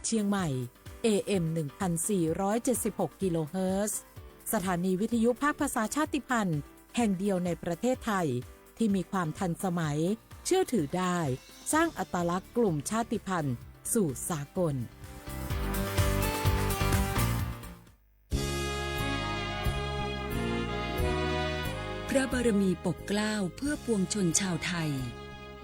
เชียงใหม่ เอ เอ็ม หนึ่งพันสี่ร้อยเจ็ดสิบหก กิโลเฮิรตซ์ สถานีวิทยุภาคภาษาชาติพันธุ์แห่งเดียวในประเทศไทยที่มีความทันสมัย เชื่อถือได้ สร้างอัตลักษณ์กลุ่มชาติพันธุ์สู่สากล พระบารมีปกเกล้าเพื่อปวงชนชาวไทย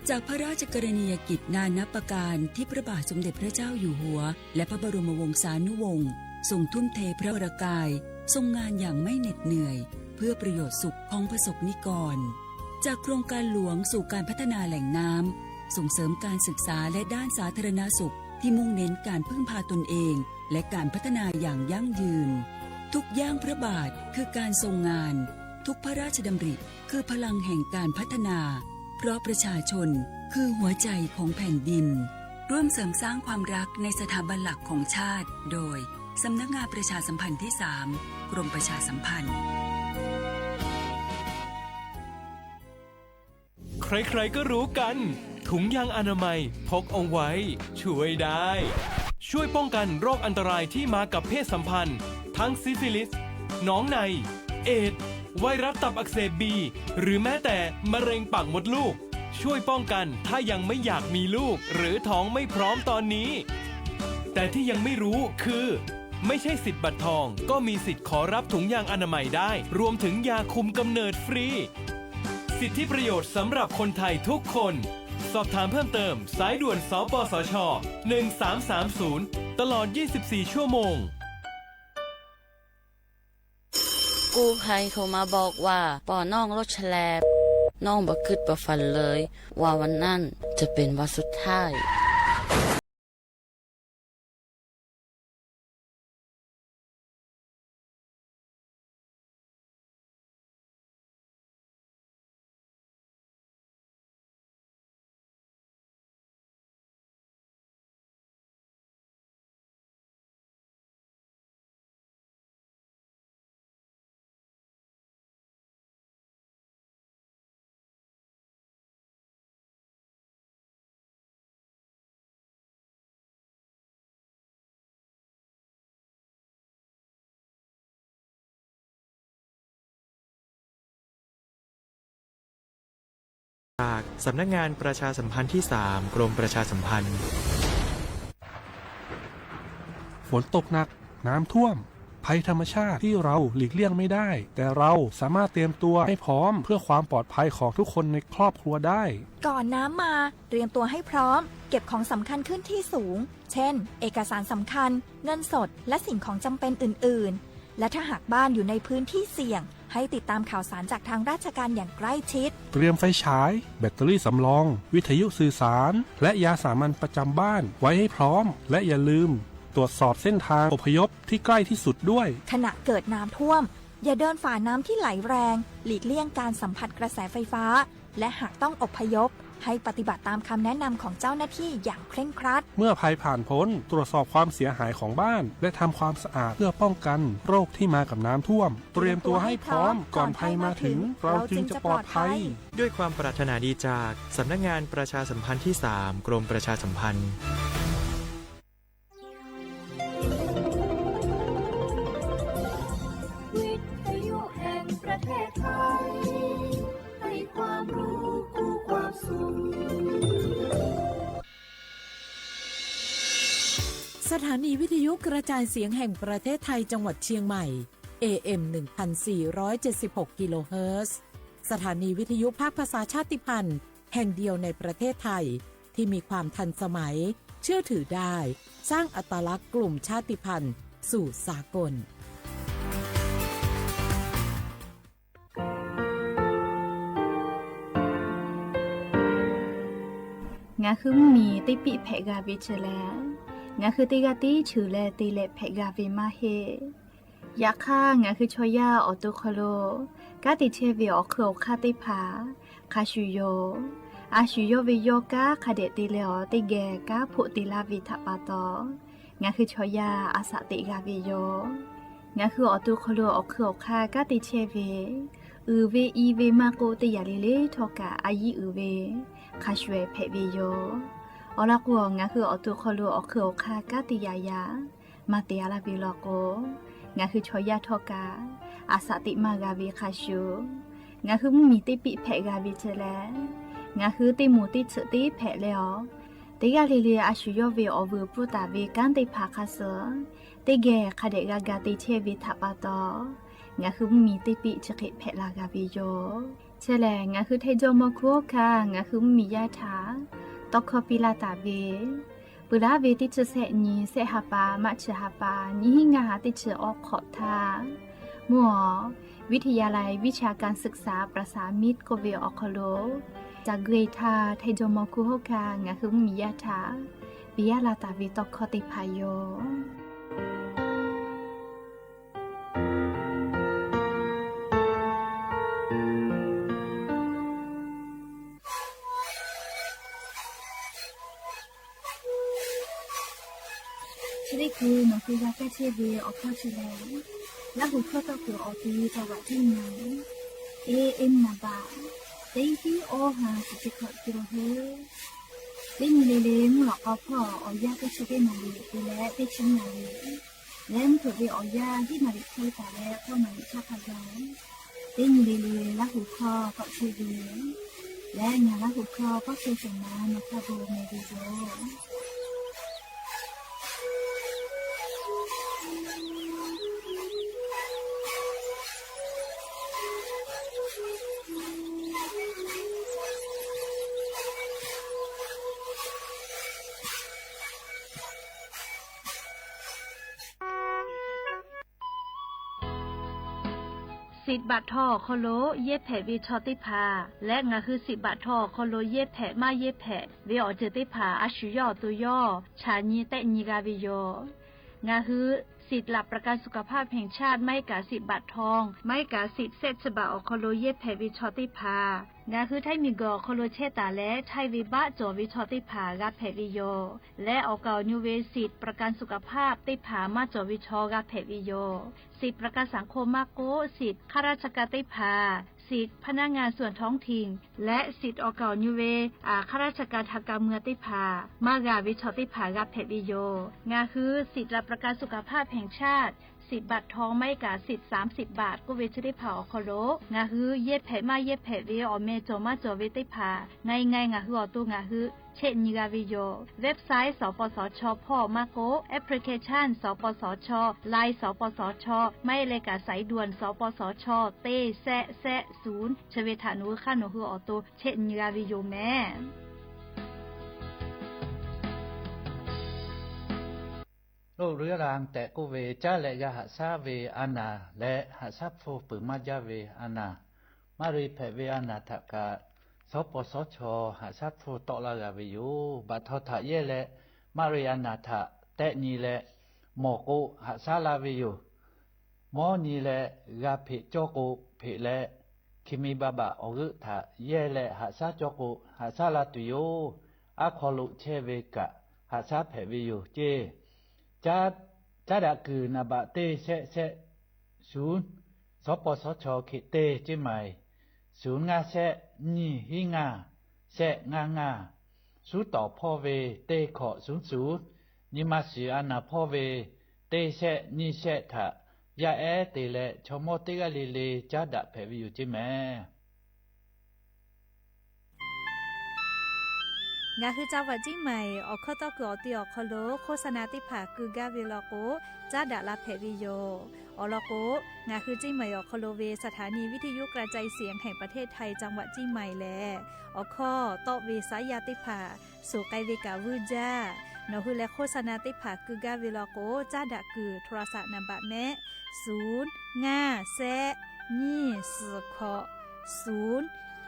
จากพระราชกรณียกิจนานับประการที่พระบาทสมเด็จพระเจ้าอยู่หัว และพระบรมวงศานุวงศ์ ทรงทุ่มเทพระวรกาย ทรงงานอย่างไม่เหน็ดเหนื่อย เพื่อประโยชน์สุขของประสบนิกร จากโครงการหลวงสู่การพัฒนาแหล่งน้ำ ส่งเสริมการศึกษาและด้านสาธารณสุข ที่มุ่งเน้นการพึ่งพาตนเอง และการพัฒนาอย่างยั่งยืน ทุกย่างพระบาทคือการทรงงาน ทุกพระราชดำริคือพลังแห่งการพัฒนา เพราะประชาชนคือหัวใจของแผ่นดิน ร่วมเสริมสร้างความรักในสถาบันหลักของชาติ โดย สำนักงานประชาสัมพันธ์ที่สาม กรมประชาสัมพันธ์ ใครๆก็รู้กัน ถุงยางอนามัยพกเอาไว้ ช่วยได้ ช่วยป้องกันโรคอันตรายที่มากับเพศสัมพันธ์ ทั้งซิฟิลิส หนองใน เอดส์ ไวรัสตับอักเสบบี หรือแม้แต่มะเร็งปากมดลูก ช่วยป้องกันถ้ายังไม่อยากมีลูก หรือท้องไม่พร้อมตอนนี้ แต่ที่ยังไม่รู้คือ ไม่ใช่สิทธิ์บัตรทอง ก็มีสิทธิ์ขอรับถุงยางอนามัยได้ รวมถึงยาคุมกำเนิดฟรี สิทธิประโยชน์สำหรับคนไทยทุกคน สอบถามเพิ่มเติม สายด่วน สปสช หนึ่งสามสามศูนย์ ตลอด ยี่สิบสี่ ชั่วโมง กู้ภัยโทรมาบอกว่า ปอน้องรถแฉลบ น้องบ่คิดบ่ฝันเลย ว่าวันนั้นจะเป็นวันสุดท้าย จากสำนักงานประชาสัมพันธ์ที่สาม กรมประชาสัมพันธ์ ฝนตกหนัก น้ำท่วม ภัยธรรมชาติที่เราหลีกเลี่ยงไม่ได้ แต่เราสามารถเตรียมตัวให้พร้อมเพื่อความปลอดภัยของทุกคนในครอบครัวได้ ก่อนน้ำมา เตรียมตัวให้พร้อม เก็บของสำคัญขึ้นที่สูง เช่น เอกสารสำคัญ เงินสด และสิ่งของจำเป็นอื่นๆ และถ้าหากบ้านอยู่ในพื้นที่เสี่ยง ให้ติดตามข่าวสารจากทางราชการอย่างใกล้ชิด เตรียมไฟฉาย แบตเตอรี่สำรอง วิทยุสื่อสาร และยาสามัญประจำบ้านไว้ให้พร้อม และอย่าลืมตรวจสอบเส้นทางอพยพที่ใกล้ที่สุดด้วย ขณะเกิดน้ำท่วม อย่าเดินฝ่าน้ำที่ไหลแรง หลีกเลี่ยงการสัมผัสกระแสไฟฟ้า และหากต้องอพยพ ให้ปฏิบัติตามคำแนะนำของเจ้าหน้าที่อย่างเคร่งครัด เมื่อภัยผ่านพ้น ตรวจสอบความเสียหายของบ้าน และทำความสะอาดเพื่อป้องกันโรคที่มากับน้ำท่วม เตรียมตัวให้พร้อม ก่อนภัยมาถึง เราจึงจะปลอดภัย ด้วยความปรารถนาดีจากสำนักงานประชาสัมพันธ์ที่สาม กรมประชาสัมพันธ์ วิทยุแห่งประเทศไทย ให้ความรู้คู่ความสุข สถานีวิทยุกระจายเสียงแห่งประเทศไทยจังหวัดเชียงใหม่ เอ เอ็ม หนึ่งพันสี่ร้อยเจ็ดสิบหก กิโลเฮิรตซ์ สถานีวิทยุภาคภาษาชาติพันธุ์แห่งเดียวในประเทศไทยที่มีความทันสมัย เชื่อถือได้ สร้างอัตลักษณ์กลุ่มชาติพันธุ์สู่สากล Ngaˬ hui mvuhˇ miˬ teˇ piˆ hpehꞈ g'a ve chi lehˬ, ngaˬ hui teˇ g'aˇ tiˉ cheuˬ leh te leh hpehꞈ g'a ve maˇ heˆ. Yaꞈ hk'aˇ, ngaˬ hui chaw yaˇ awˬ to hk'aw lo kanˉ te chehˇ ve awˬ hk'eun awˬ hk'aˇ teˇ hpaˍ hk'a shuˍ yoˬ. A shuˍ yawˇ ve yawˇ kanˉ hk'a dehꞈ te leh awˬ teˇ geh kanˉ hpoˆ te laˇ ve htaꞈ pa taw, ngaˬ hui chaw yaˇ a shaꞈ teꞈ g'a ve yoˬ. Ngaˬ hui awˬ to hk'aw lo awˬ hk'eun awˬ hk'aˇ kanˉ te chehˇ ve, uiˍ ve i ve maˇ k'oˆ, teˇ yanˇ le le htawˇ kaꞈ a yiˉ uiˍ ve hk'a shuˍ ehˍ hpehꞈ ve yoˬ. Awˬ lawn k'o, ngaˬ hui awˬ to hk'aw lo awˬ hk'eun awˬ hk'aˇ kanˉ te yaꞈ yaꞈ maˇ te a laˇ ve law k'o, ngaˬ hui chaw yaˇ htawˇ kaꞈ aˬ shaꞈ teꞈ maˇ g'a ve hk'a shuˍ, ngaˬ hui mvuhˇmiˬ teˇ piˆ hpehꞈ g'a ve chi leh, ngaˬ hui teˇ moˍ teˇ tsuhꞈ teˇ hpehꞈ leh awˬ, teˇ g'aˇ le le a shu yawˇ ve awˬ vuiˬ pfuhˇ taˍ ve kanˉ teˇ hpaˍ hk'a shuˍ, teˇ geh hk'a dehꞈ g'a ga te chehˇ ve htaꞈ pa taw, ngaˬ hui mvuhˇmiˬ teˇ piˆ chi hk'e hpehꞈ la g'a ve yoˬ. Chi lehˬ, ngaˬ hui Htaiˇ jawˇmawˇ hkunˉ hawˉ hkanˇ ngaˬ hui mvuhˇmiˬ yaˇ htaꞈ tawˇ hkawˇ piˇ laˇ taˍ ve, peuˬ laˉ ve teˇ chi sehˆ nyi sehˆ ha pa, maˇ chi ha pa, nyiˇ hinˉ ngaˇ ha teˇ chi awˇ hk'awꞈ htaˇ, mvuhˇ awˬ วิทยาลัยวิชาการศึกษา ประสานมิตร k'oˆ ve awˬ hk'aw lo, ca gui htaˇ Htaiˇ jawˇmawˇ hkunˉ hawˉ hkanˇ ngaˬ hui mvuhˇmiˬ yaˇ htaꞈ piˇ laˇ taˍ ve tawˇ hkawˇ teˇ hpaˍ yoˬ. Chi teˇ hkui nawˬ hui g'a kaˇ chehˇ ve awˬ hkawˇ chi lehˬ, Laˇ huˍ hkawˇ tawˇ kuiˬ awˬ ti จังหวัดเชียงใหม่ A M naˍ baꞈ teˇ hiˉ awˇ ha shiˍ chi hkawꞈ kiˍ lo hui, teˇ nyi le le mvuhˇ lawꞈ k'aw hpawˇ awˬ yanˇ teˇ chi teˇ naˍ riˍ te leh teˇ chi naˍ riˍ leh, mvuhˇ hpeuꞈ ve awˬ yanˇ hiˉ naˍ riˍ hk'e taˍ leh k'awˇ naˍ riˍ chaˇ hk'a gaˬ, teˇ nyi le le Laˇ huˍ hkawˇ tawˆ chehˇ ve leh, ngaˬ Laˇ huˍ hkawˇ kawˆ chehˇ shehˍ ma nawˬ hk'a bon meh ve yoˬ. Siꞈ baꞈ htaw awˬ hk'aw lo yehˇ hpehꞈ ve chaw teˇ hpaˍ leh, ngaˬ hui siꞈ baꞈ htaw awˬ hk'aw lo yehˇ hpehꞈ maˇ yehˇ hpehꞈ ve awˬ ceuˬ teˇ hpaˍ a shu yawˇ awˬ to yawˇ chaꞈ nyi tehˆ nyi g'a ve yoˬ. Ngaˬ hui สิทธิ์หลักประกันสุขภาพแห่งชาติ maˇ heˆ kaꞈ siꞈ baꞈ htaw, maˇ heˆ kaꞈ siꞈ sehˆ chi baꞈ awˬ hk'aw lo yehˇ hpehꞈ ve chaw teˇ hpaˍ, ngaˬ hui Htaiˇ miˬguiˬ awˬ hk'aw lo chehˇ taˍ leh Htaiˇ ve baˆ cawˬ ve chaw teˇ hpaˍ g'a hpehꞈ ve yoˬ. Leh awˬ kaˍ awˬ nu ve siꞈ ประกันสุขภาพ teˇ hpaˍ maˇ cawˬ ve chaw g'a hpehꞈ ve yoˬ. Siꞈ ประกันสังคม maˇ k'oˆ, siꞈ ข้าราชการ teˇ hpaˍ, siꞈ พนักงานส่วนท้องถิ่น leh siꞈ awˬ kaˍ awˬ nu ve ข้าราชการทางการเมือง teˇ hpaˍ maˇ g'a ve chaw teˇ hpaˍ g'a hpehꞈ ve yoˬ. Ngaˬ hui สิทธิ์หลักประกันสุขภาพแห่งชาติ siꞈ baꞈ htaw maˇ heˆ kaꞈ siꞈ สามสิบบาท k'oˆ ve chi teˇ hpaˍ awˬ hk'aw lo ngaˬ hui yehˇ hpehꞈ maˇ yehˇ hpehꞈ ve awˬ meh cawˬ maˇ cawˬ ve teˇ hpaˍ ngaˬ ngaˬ ngaˬ hui awˬ to ngaˬ hui chehˆ nyi g'a ve yoˬ. Website สปสช hpawˇ maˇ k'oˆ, application สปสช Line สปสช maˇ heˆ leh kaꞈ สายด่วน สปสช teˇ sehˆ sehˆ ศูนย์ chi ve htaꞈ nawˬ hui hk'aˇ nawˬ hui awˬ to chehˆ nyi g'a ve yoˬ meh. โรคเรื้อรัง tehꞈ k'oˆ ve caˉ leh g'a haꞈ shaˉ ve a naˬ leh haꞈ shaˉ hpu peuˬ maˇ jaˇ ve a naˬ, maˇ ri hpehꞈ ve a naˬ htaꞈ kaꞈ สปสช haꞈ shaˉ hpu tawˆ laˇ g'a ve yoˬ. Baꞈ htaw htaꞈ yehˇ leh maˇ ri a naˬ htaꞈ tehˆ nyi leh mawˬ k'o haꞈ shaˉ laˇ ve yoˬ. Mawˇ nyi leh g'a hpeꞈ cawˇ k'o hpeꞈ leh, hkiˬ mi ba baꞈ awˬ g'euˆ htaꞈ yehˇ leh haꞈ shaˉ cawˇ k'o haꞈ shaˉ laˇ tuˬ yoˬ. Aˉ hk'aw lo chehˇ ve kaꞈ haꞈ shaˉ hpehꞈ ve yoˬ ceˇ. Caˉ daꞈ kuiˬ naˍ baꞈ teˇ shehˆ shehˆ ศูนย์ สปสช เขต teˇ เชียงใหม่ ศูนย์ ngaˇ shehˆ nyiˇ hiˉ ngaˇ shehˆ ngaˇ ngaˇ, suˉ tawˍ hpawˇ ve teˇ hkawꞈ ศูนย์ ศูนย์, nyi ma shiˍ a naˬ hpawˇ ve teˇ shehˆ nyiˇ shehˆ htaꞈ yaˇ ehˉ te leh chaw mawˇ teˇ g'aˇ le le caˉ daꞈ hpehꞈ ve yoˬ ceˇ meh. Ngaˬ hui จังหวัดเชียงใหม่ awˬ hkawˇ tawˇ kuiˬ awˬ ti awˬ hk'aw lo โฆษณา teˇ hpaˍ keu gaˇ ve law k'o, caˉ daꞈ la hpehꞈ ve yoˬ. Awˬ lawn k'o, ngaˬ hui เชียงใหม่ awˬ hk'aw lo ve สถานีวิทยุกระจายเสียงแห่งประเทศไทย จังหวัดเชียงใหม่ lehˬ, awˬ hkawˇ tawˆ ve saˉ yaˇ teˇ hpaˍ suˍ k'ai ve kaꞈ vuiˇ jaˇ. Nawˬ hui leh โฆษณา teˇ hpaˍ keu gaˇ ve law k'o, caˉ daꞈ kuiˬ โทรศัพท์ naˍ baꞈ mehˆ, ศูนย์ ngaˇ shehˆ nyiˇ suhˍ hkawꞈ, ศูนย์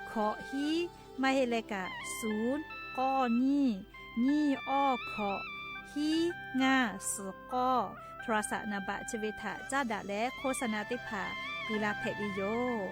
hkawꞈ hiˉ, maˇ heˆ leh kaꞈ ศูนย์ k'awˇ nyiˇ, nyiˇ awˇ hkawꞈ, hiˉ ngaˇ suhˍ k'awˇ, โทรศัพท์ naˍ baꞈ chi ve htaꞈ caˉ daꞈ leh โฆษณา teˇ hpaˍ keu la hpehꞈ ve yoˬ.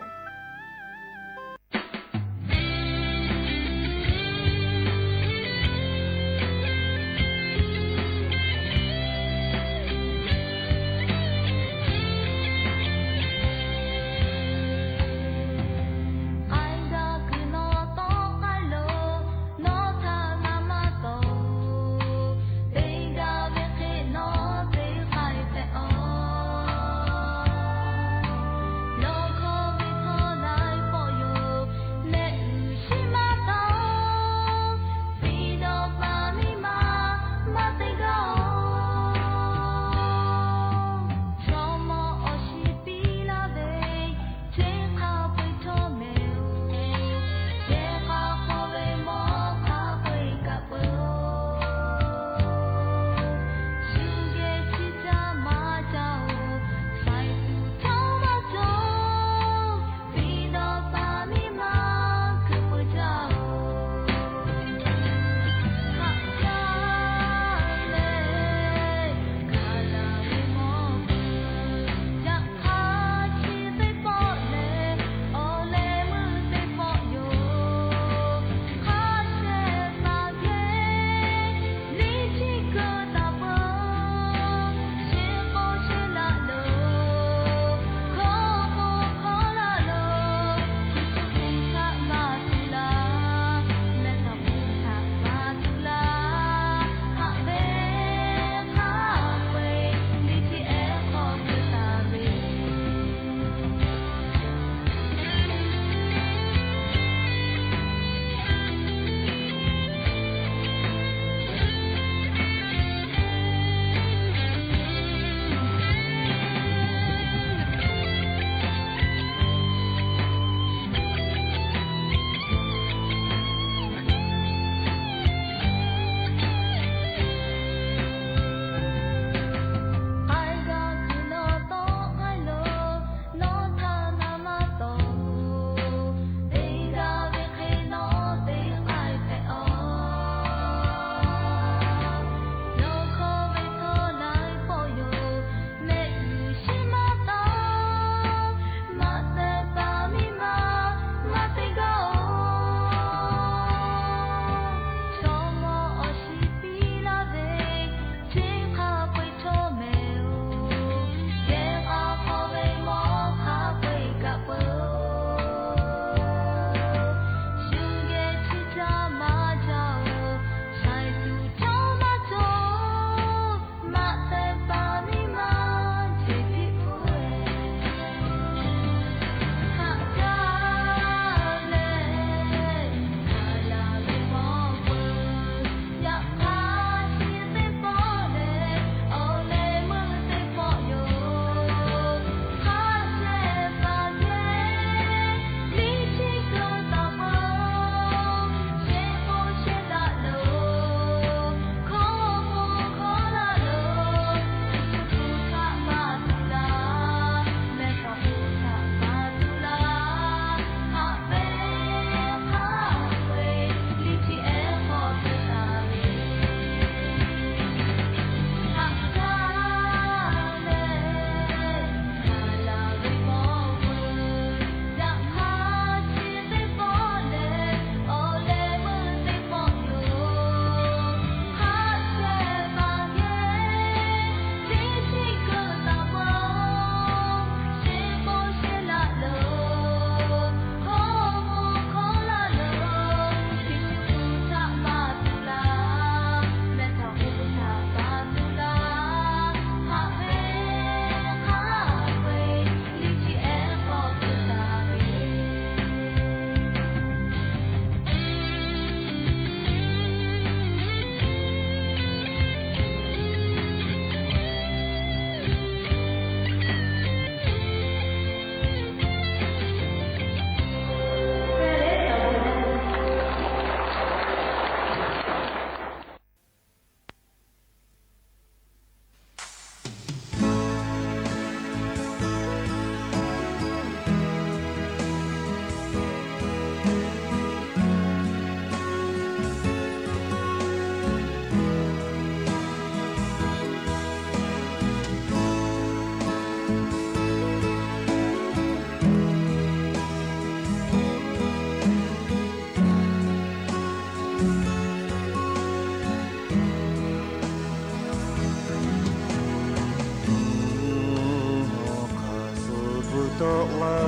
Tawˆ la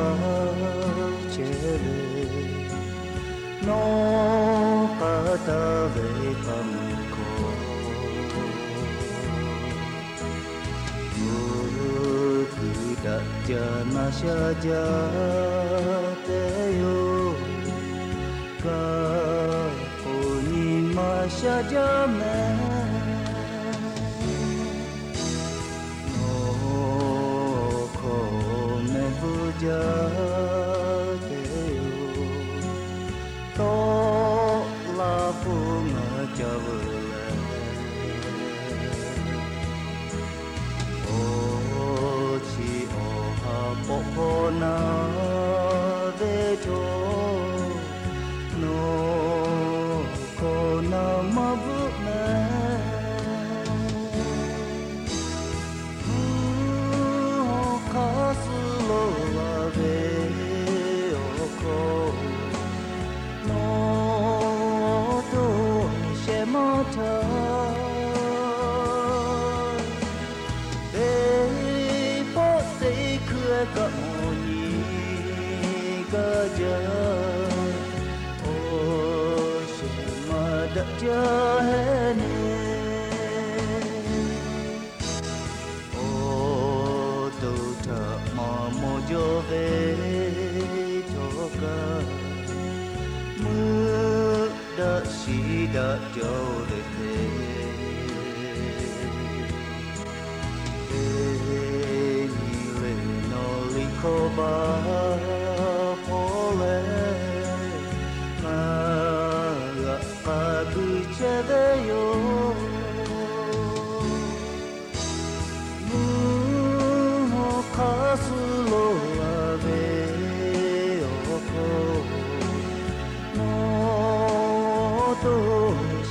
chehˇ ve, nawˬ k'a taˍ ve hk'a meuˇ hkawˇ, mvuhˇ kuiˬ daꞈ jaˇ na sha jaˇ tehꞈ yoˬ. Kaꞈ k'o nyi ma sha jaˇ mehˍ. Nawˬ hkawˇ mehˆ bvuhˆ jaˇ tehꞈ yoˬ. Tawˆ la k'o ngaˬ ca veuˬ leh, awˬ chi awˬ ha k'awꞈ hpaw na ve htawˇ, nawˬ hkawˇ naˍ maˇ bvuhˆ mehˍ. Mvuhˇ hawˉ hk'aˇ suh lo la ve awˬ hkawˇ, nawˬ to shehˍ maˇ htaˇ, teˇ pawˆ teˇ hkui kaꞈ mawˬ nyi gaˇ jaˇ. Awˬ shehˍ maˇ daꞈ jaˇ heˆ neˇ. Awˬ to htaꞈ maˇ mawˬ jaw ve htawˇ kaꞈ, meuˆ daꞈ shiˍ daꞈ jaˇ ve hk'e, teˇ nyi le nawˬ liꞈ hkawˇ baˆ hpawˇ leh, ngaˬ g'aꞈ k'a guiˬ chehˇ ve yoˬ. Mvuhˇ hawˉ hk'aˇ suh lo la ve awˬ hkawˇ, nawˬ to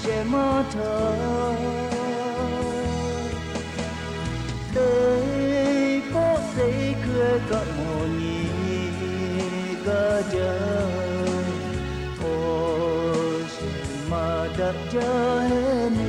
shehˍ maˇ htaˇ, teˇ pawˆ teˇ hkui kaꞈ mawˬ nyi gaˇ jaˇ. Awˬ shehˍ maˇ daꞈ jaˇ heˆ neˇ.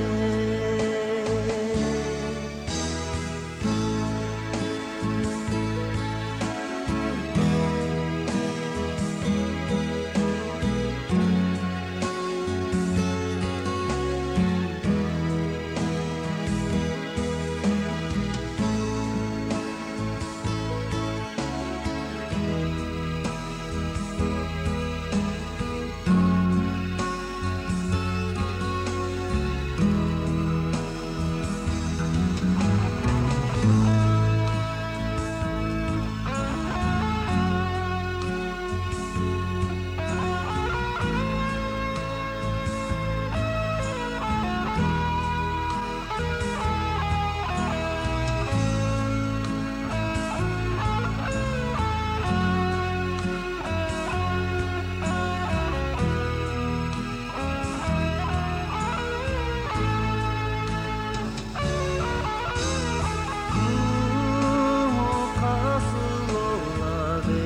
Mvuhˇ hawˉ hk'aˇ suh lo la ve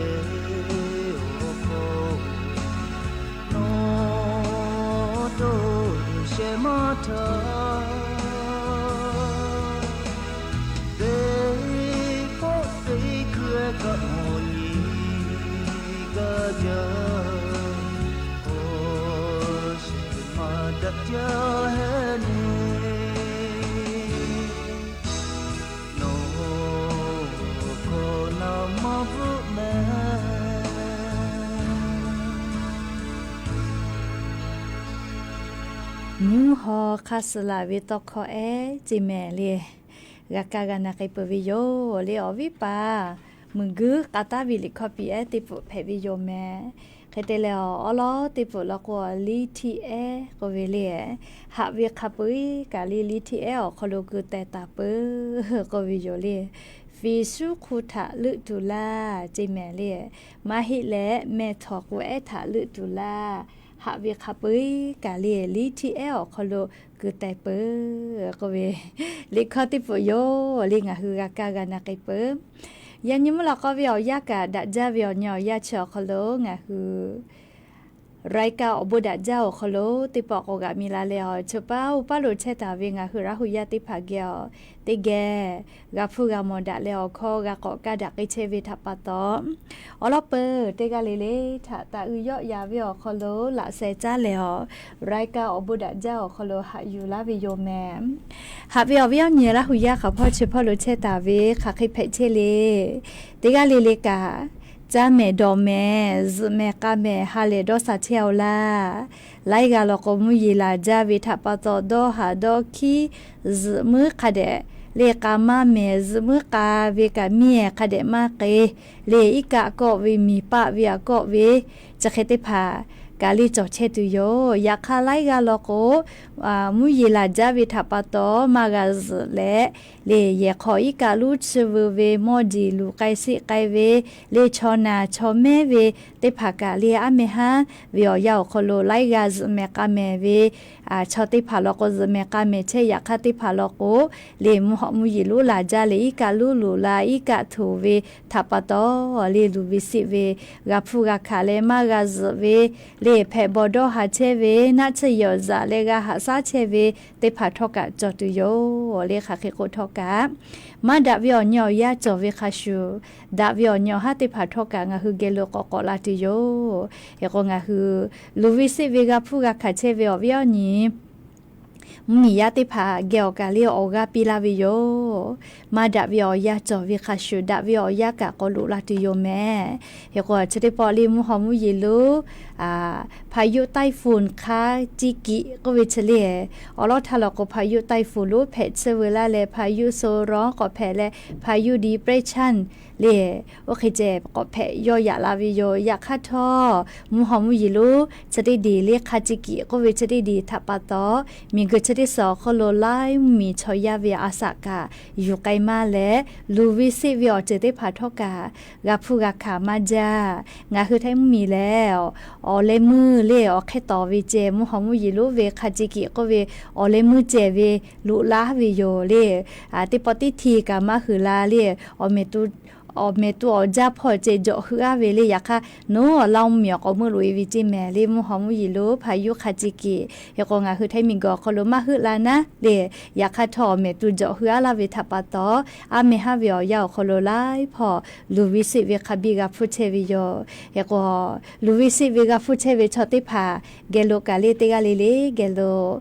awˬ hkawˇ, nawˬ to shehˍ maˇ htaˇ, teˇ pawˆ teˇ hkui kaꞈ mawˬ nyi gaˇ jaˇ. Awˬ shehˍ maˇ daꞈ jaˇ heˆ neˇ. Nawˬ hkawˇ naˍ maˇ bvuhˆ mehˍ. Mvuhˇ hawˉ hk'aˇ suh la ve tawˇ hkawˇ ehˉ ce mehˍ le. G'a kaˇ g'a na k'ai peuˬ ve yoˬ le. Awˬ viˉ paˍ, meuꞈ guiˇ k'a taˉ ve liꞈ hkawˇ piˇ ehˉ teˇ pfuhˍ hpehꞈ ve yoˬ mehˍ. Hk'e te leh, awˬ awˉ lawˉ teˇ pfuhˍ law k'o, liˇ htiˇ ehˉ k'oˆ ve le. Haꞈ ve hk'a peu-eˬ kaꞈ le, liˇ htiˇ ehˉ awˬ hk'aw lo keu teh taˍ peuˬ k'oˆ ve yoˬ le. Fiˍ shuˉ hk'u htaꞈ leuˆ tuˬ laˇ ce mehˍ le. Maˇ heˆ leh, mehˬ htawˍ k'o ehˉ htaꞈ leuˆ tuˬ laˇ. Haꞈ ve hk'a peu-eˬ kaꞈ le, liˇ htiˇ ehˉ awˬ hk'aw lo keu teh peuˬ k'oˆ ve, liꞈ hkawˇ teˇ pfuhˍ yoˬ le. Ngaˬ hui g'a kaˇ g'a na k'ai peuˬ. Yaꞈ nyi mvuhˇ lawꞈ k'aw ve awˬ yanˇ kaꞈ daꞈ jaˇ ve awˬ nyi awˬ yanˇ chi awˬ hk'aw lo ngaˬ hui รายการ awˬ bon daꞈ jaˇ awˬ hk'aw lo teˇ pawˆ k'awꞈ g'aꞈ mi la leh, awˬ chi paˇ oˇ paˇ lo chehˇ taˍ ve ngaˬ hui Laˇ hu yaˇ teˇ hpaˍ geh awˬ teˇ geh g'a hpuˇ g'a mawˬ daꞈ leh awˬ hkawˇ g'a k'awꞈ kaˇ daꞈ k'ai chehˇ ve htaꞈ pa taw, awˬ lawn peuˬ teˇ g'aˇ le le htaꞈ taˍ uiˍ yawˆ yan ve awˬ hk'aw lo laꞈ sheh caˉ leh, awˬ รายการ awˬ bon daꞈ jaˇ awˬ hk'aw lo haꞈ yuˬ laˇ ve yoˬ mehˍ. Haꞈ ve awˬ viˉ awˬ nyi Laˇ hu yaˇ hk'aˬ hpawˇ chi hpawˇ lo chehˇ taˍ ve hk'aˬ hk'e hpehꞈ chehˇ le. Teˇ g'aˇ le le kaꞈ, caˇ mehˍ dawˬ mehˍ, zuhꞈ mehˍ k'a mehˍ ha lehˬ dawˇ sha chehˇ-oˆ laˇ. Laiˉ g'aˇ law k'o mvuhˇ yeˬ laˬ jaˇ ve htaꞈ pa taw, dawˇ haˍ dawˇ hkiˉ, zuhꞈ muiˉ hk'a dehꞈ le k'a maˇ mehˍ, zuhꞈ muiˉ k'a ve kaꞈ miˬ hk'a dehꞈ maˇ k'e le, iˉ kaˆ kawˆ ve miˬ paˆ ve aꞈ kawˆ ve chi hk'e teˇ hpaˍ kaꞈ le cawˬ chehˇ tuˬ yoˬ. Yaꞈ hk'aˇ laiˉ g'aˇ law k'o, mvuhˇ yeˬ laˬ jaˇ ve htaꞈ pa taw maˇ g'a zuhꞈ leh, le yehˬ hk'aw iˉ kaˆ luˉ chi veu ve mawˇ jeˬ luˬ k'ai seˆ k'ai ve, le chaw naˬ chaw mehˉ ve teˇ hpaˍ kaꞈ le aˉ meh haˉ ve awˬ yanˇ awˬ hk'aw lo laiˉ g'aˇ zuhꞈ mehˍ k'a mehˍ ve chaw teˇ hpaˍ law k'o, zuhꞈ mehˍ k'a mehˍ chehˇ. Yaꞈ hk'aˇ teˇ hpaˍ law k'o, le mvuhˇ hawꞈ mvuhˇ yeˬ lonˉ laˬ jaˇ leh iˉ kaˆ luˉ luˬ la iˉ kaˆ htoꞈ ve htaꞈ pa taw, le luˬ ve seˆ ve g'a hpuˇ g'a hkanˍ leh maˇ g'a zuhꞈ ve, le hpehꞈ bawˬ dawˇ haˍ chehˇ ve, naˆ tsuhˇ yawˬ zaꞈ leh g'a haꞈ shaˉ chehˇ ve teˇ hpaˍ htawˇ kaꞈ cawˬ tuˬ yoˬ. Le hk'aˬ hk'e k'o htawˇ kaꞈ, maˇ daꞈ ve awˬ nyi awˬ yanˇ cawˬ ve hk'a shuˍ, daꞈ ve awˬ nyi awˬ haˉ teˇ hpaˍ htawˇ kaꞈ ngaˬ hui geh lo k'awꞈ k'awꞈ la tuˬ yoˬ. Hk'e k'o ngaˬ hui luˬ ve seˆ ve g'a hpuˇ g'a hkanˍ chehˇ ve awˬ viˉ awˬ nyi mvuhˇmiˬ yaˇ teˇ hpaˍ geh awˬ kaˬ le awˬ g'aˇ piˇ laˇ ve yoˬ. Maˇ daꞈ ve awˬ yanˇ cawˬ ve hk'a shuˍ, daꞈ ve awˬ yanˇ kaꞈ k'awꞈ loꞈ la tuˬ yoˬ mehˍ. Hk'e k'o chi teˇ pawˆ le mvuhˇ hawꞈ mvuhˇ yeˬ lonˉ พายุไต้ฝุ่น hk'a ciˇ kiꞈ k'oˆ ve chi le, awˬ lawˉ htaˇ law k'o พายุไต้ฝุ่น lonˉ hpehꞈ tsuhˇ veu laˇ leh พายุโซนร้อน k'awꞈ hpehꞈ leh พายุดีเปรสชัน le, oˇ hk'e ceh k'awꞈ hpehꞈ yawˇ yaꞈ la ve yoˬ. Yaꞈ hk'aˇ htawˇ mvuhˇ hawꞈ mvuhˇ yeˬ lonˉ chi teˇ diˬ le hk'a ciˇ kiꞈ k'oˆ ve chi teˇ diˬ htaꞈ pa taw, miˬguiˬ chi teˇ suhˍ awˬ hk'aw lo laiˉ mvuhˇmiˬ chaw yaˇ ve a shaꞈ kaꞈ yuˬ k'ai maˇ leh, luˬ ve seˆ ve awˬ ceuˬ teˇ hpaˍ htawˇ kaꞈ g'a hpuˇ g'a hkanˍ maˇ jaˇ. Ngaˬ hui Htaiˇ mvuhˇmiˬ lehˬ, awˬ leh meuˇ le awˬ hk'e tawˍ ve ceh mvuhˇ hawꞈ mvuhˇ yeˬ lonˉ ve hk'a ciˇ kiꞈ k'oˆ ve awˬ leh meuˇ ceh ve loꞈ laˇ ve yoˬ le. Teˇ pawˆ teˇ hti kaꞈ maˇ huiˍ la le, awˬ mehˍ tu awˬ jaˇ hpawˇ ceh jawꞈ hui aˉ ve le. Yaꞈ hk'aˇ nawˉ awˬ Laˇ mvuhˇmiˬ awˬ k'awꞈ meuˆ loꞈ e ve ceˇ mehˍ le mvuhˇ hawꞈ mvuhˇ yeˬ lonˉ พายุ hk'a ciˇ kiꞈ. Hk'e k'o ngaˬ hui Htaiˇ miˬguiˬ awˬ hk'aw lo maˇ heuˆ la naˉ le. Yaꞈ hk'aˇ htawˇ awˬ mehˍ tu jawꞈ hui aˉ laˇ ve htaꞈ pa taw, aˉ meh haˉ ve awˬ yanˇ awˬ hk'aw lo laiˉ hpawˇ luˬ ve seˆ ve hk'a biˇ g'a hpuˇ chehˇ ve yoˬ. Hk'e k'o luˬ ve seˆ ve g'a hpuˇ chehˇ ve chaw teˇ hpaˍ geh lo kaꞈ le teˇ g'aˇ le le geh lo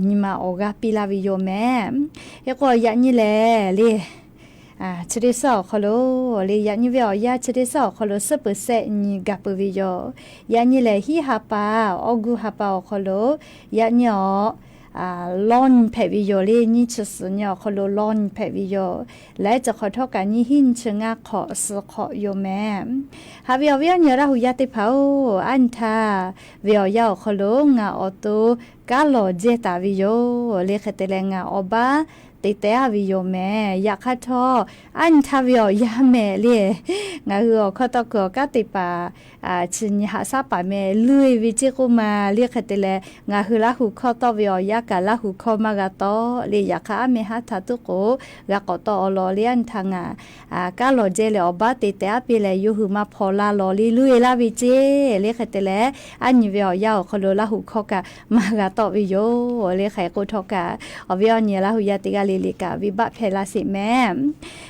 nyi ma awˬ g'aˇ piˇ laˇ ve yoˬ mehˍ. Hk'e k'o yaꞈ nyi lehˬ le chi teˇ suhˉ awˬ hk'aw lo le yaꞈ nyi ve awˬ yanˇ chi teˇ suhˉ awˬ hk'aw lo suhˉ peuˬ sehˆ nyi gaˬ peuˬ ve yoˬ. Yaꞈ nyi lehˬ hiˉ ha pa, August ha pa awˬ hk'aw lo yaꞈ nyi awˬ lawˇ nyi hpehꞈ ve yoˬ le. Nyiˇ chi suhˍ nyi awˬ hk'aw lo lawˇ nyi hpehꞈ ve yoˬ. Laiˉ ceuˬ hk'awꞈ htawˇ kaꞈ nyiˇ hinˉ nyiˇ chi ngaˇ hk'awꞈ suhˍ hk'awꞈ yoˬ mehˍ. Haꞈ ve awˬ viˉ awˬ nyi Laˇ hu yaˇ teˇ hpaˍ-oˬ, aˉ nyi htaˇ ve awˬ yanˇ awˬ hk'aw lo ngaˬ awˬ to kanˉ lawˬ jehˇ taˍ ve yoˬ. Le hk'e te leh ngaˬ awˬ baˆ te teh aˉ ve yoˬ mehˍ. Yaꞈ hk'aˇ htawˇ aˉ nyi htaˇ ve awˬ yanˇ mehˍ le, ngaˬ hui awˬ hkawˇ tawˆ kuiˬ awˬ kanˉ te paˍ chi nyi haꞈ shaˉ paˍ mehˍ luˇ e ve ceˇ k'oˆ ma. Le hk'e te leh ngaˬ hui Laˇ hu hkawˇ tawˆ ve awˬ yanˇ kaꞈ Laˇ hu hkawˇ maˇ g'a tawˆ le. Yaꞈ hk'aˇ aˉ meh haˉ htaꞈ tuˉ k'o g'a k'awꞈ tawˆ awˬ lawn le. Aˉ nyi htaˇ ngaˬ kanˉ lawˬ jehˇ leh awˬ baˆ te teh aˉ piˇ leh yawˇ hui maˇ hpaw laˇ lawˬ le luˇ e laˇ ve ceˇ. Le hk'e te leh aˉ nyi ve awˬ yanˇ awˬ hk'aw lo Laˇ hu hkawˇ kaꞈ maˇ g'a tawˆ ve yoˬ. Le hk'e k'o htawˇ kaꞈ awˬ viˉ awˬ nyi Laˇ hu yaˇ teˇ g'aˇ le le kaꞈ venˇ baˆ hpehˇ laˇ sheˍ mehˍ.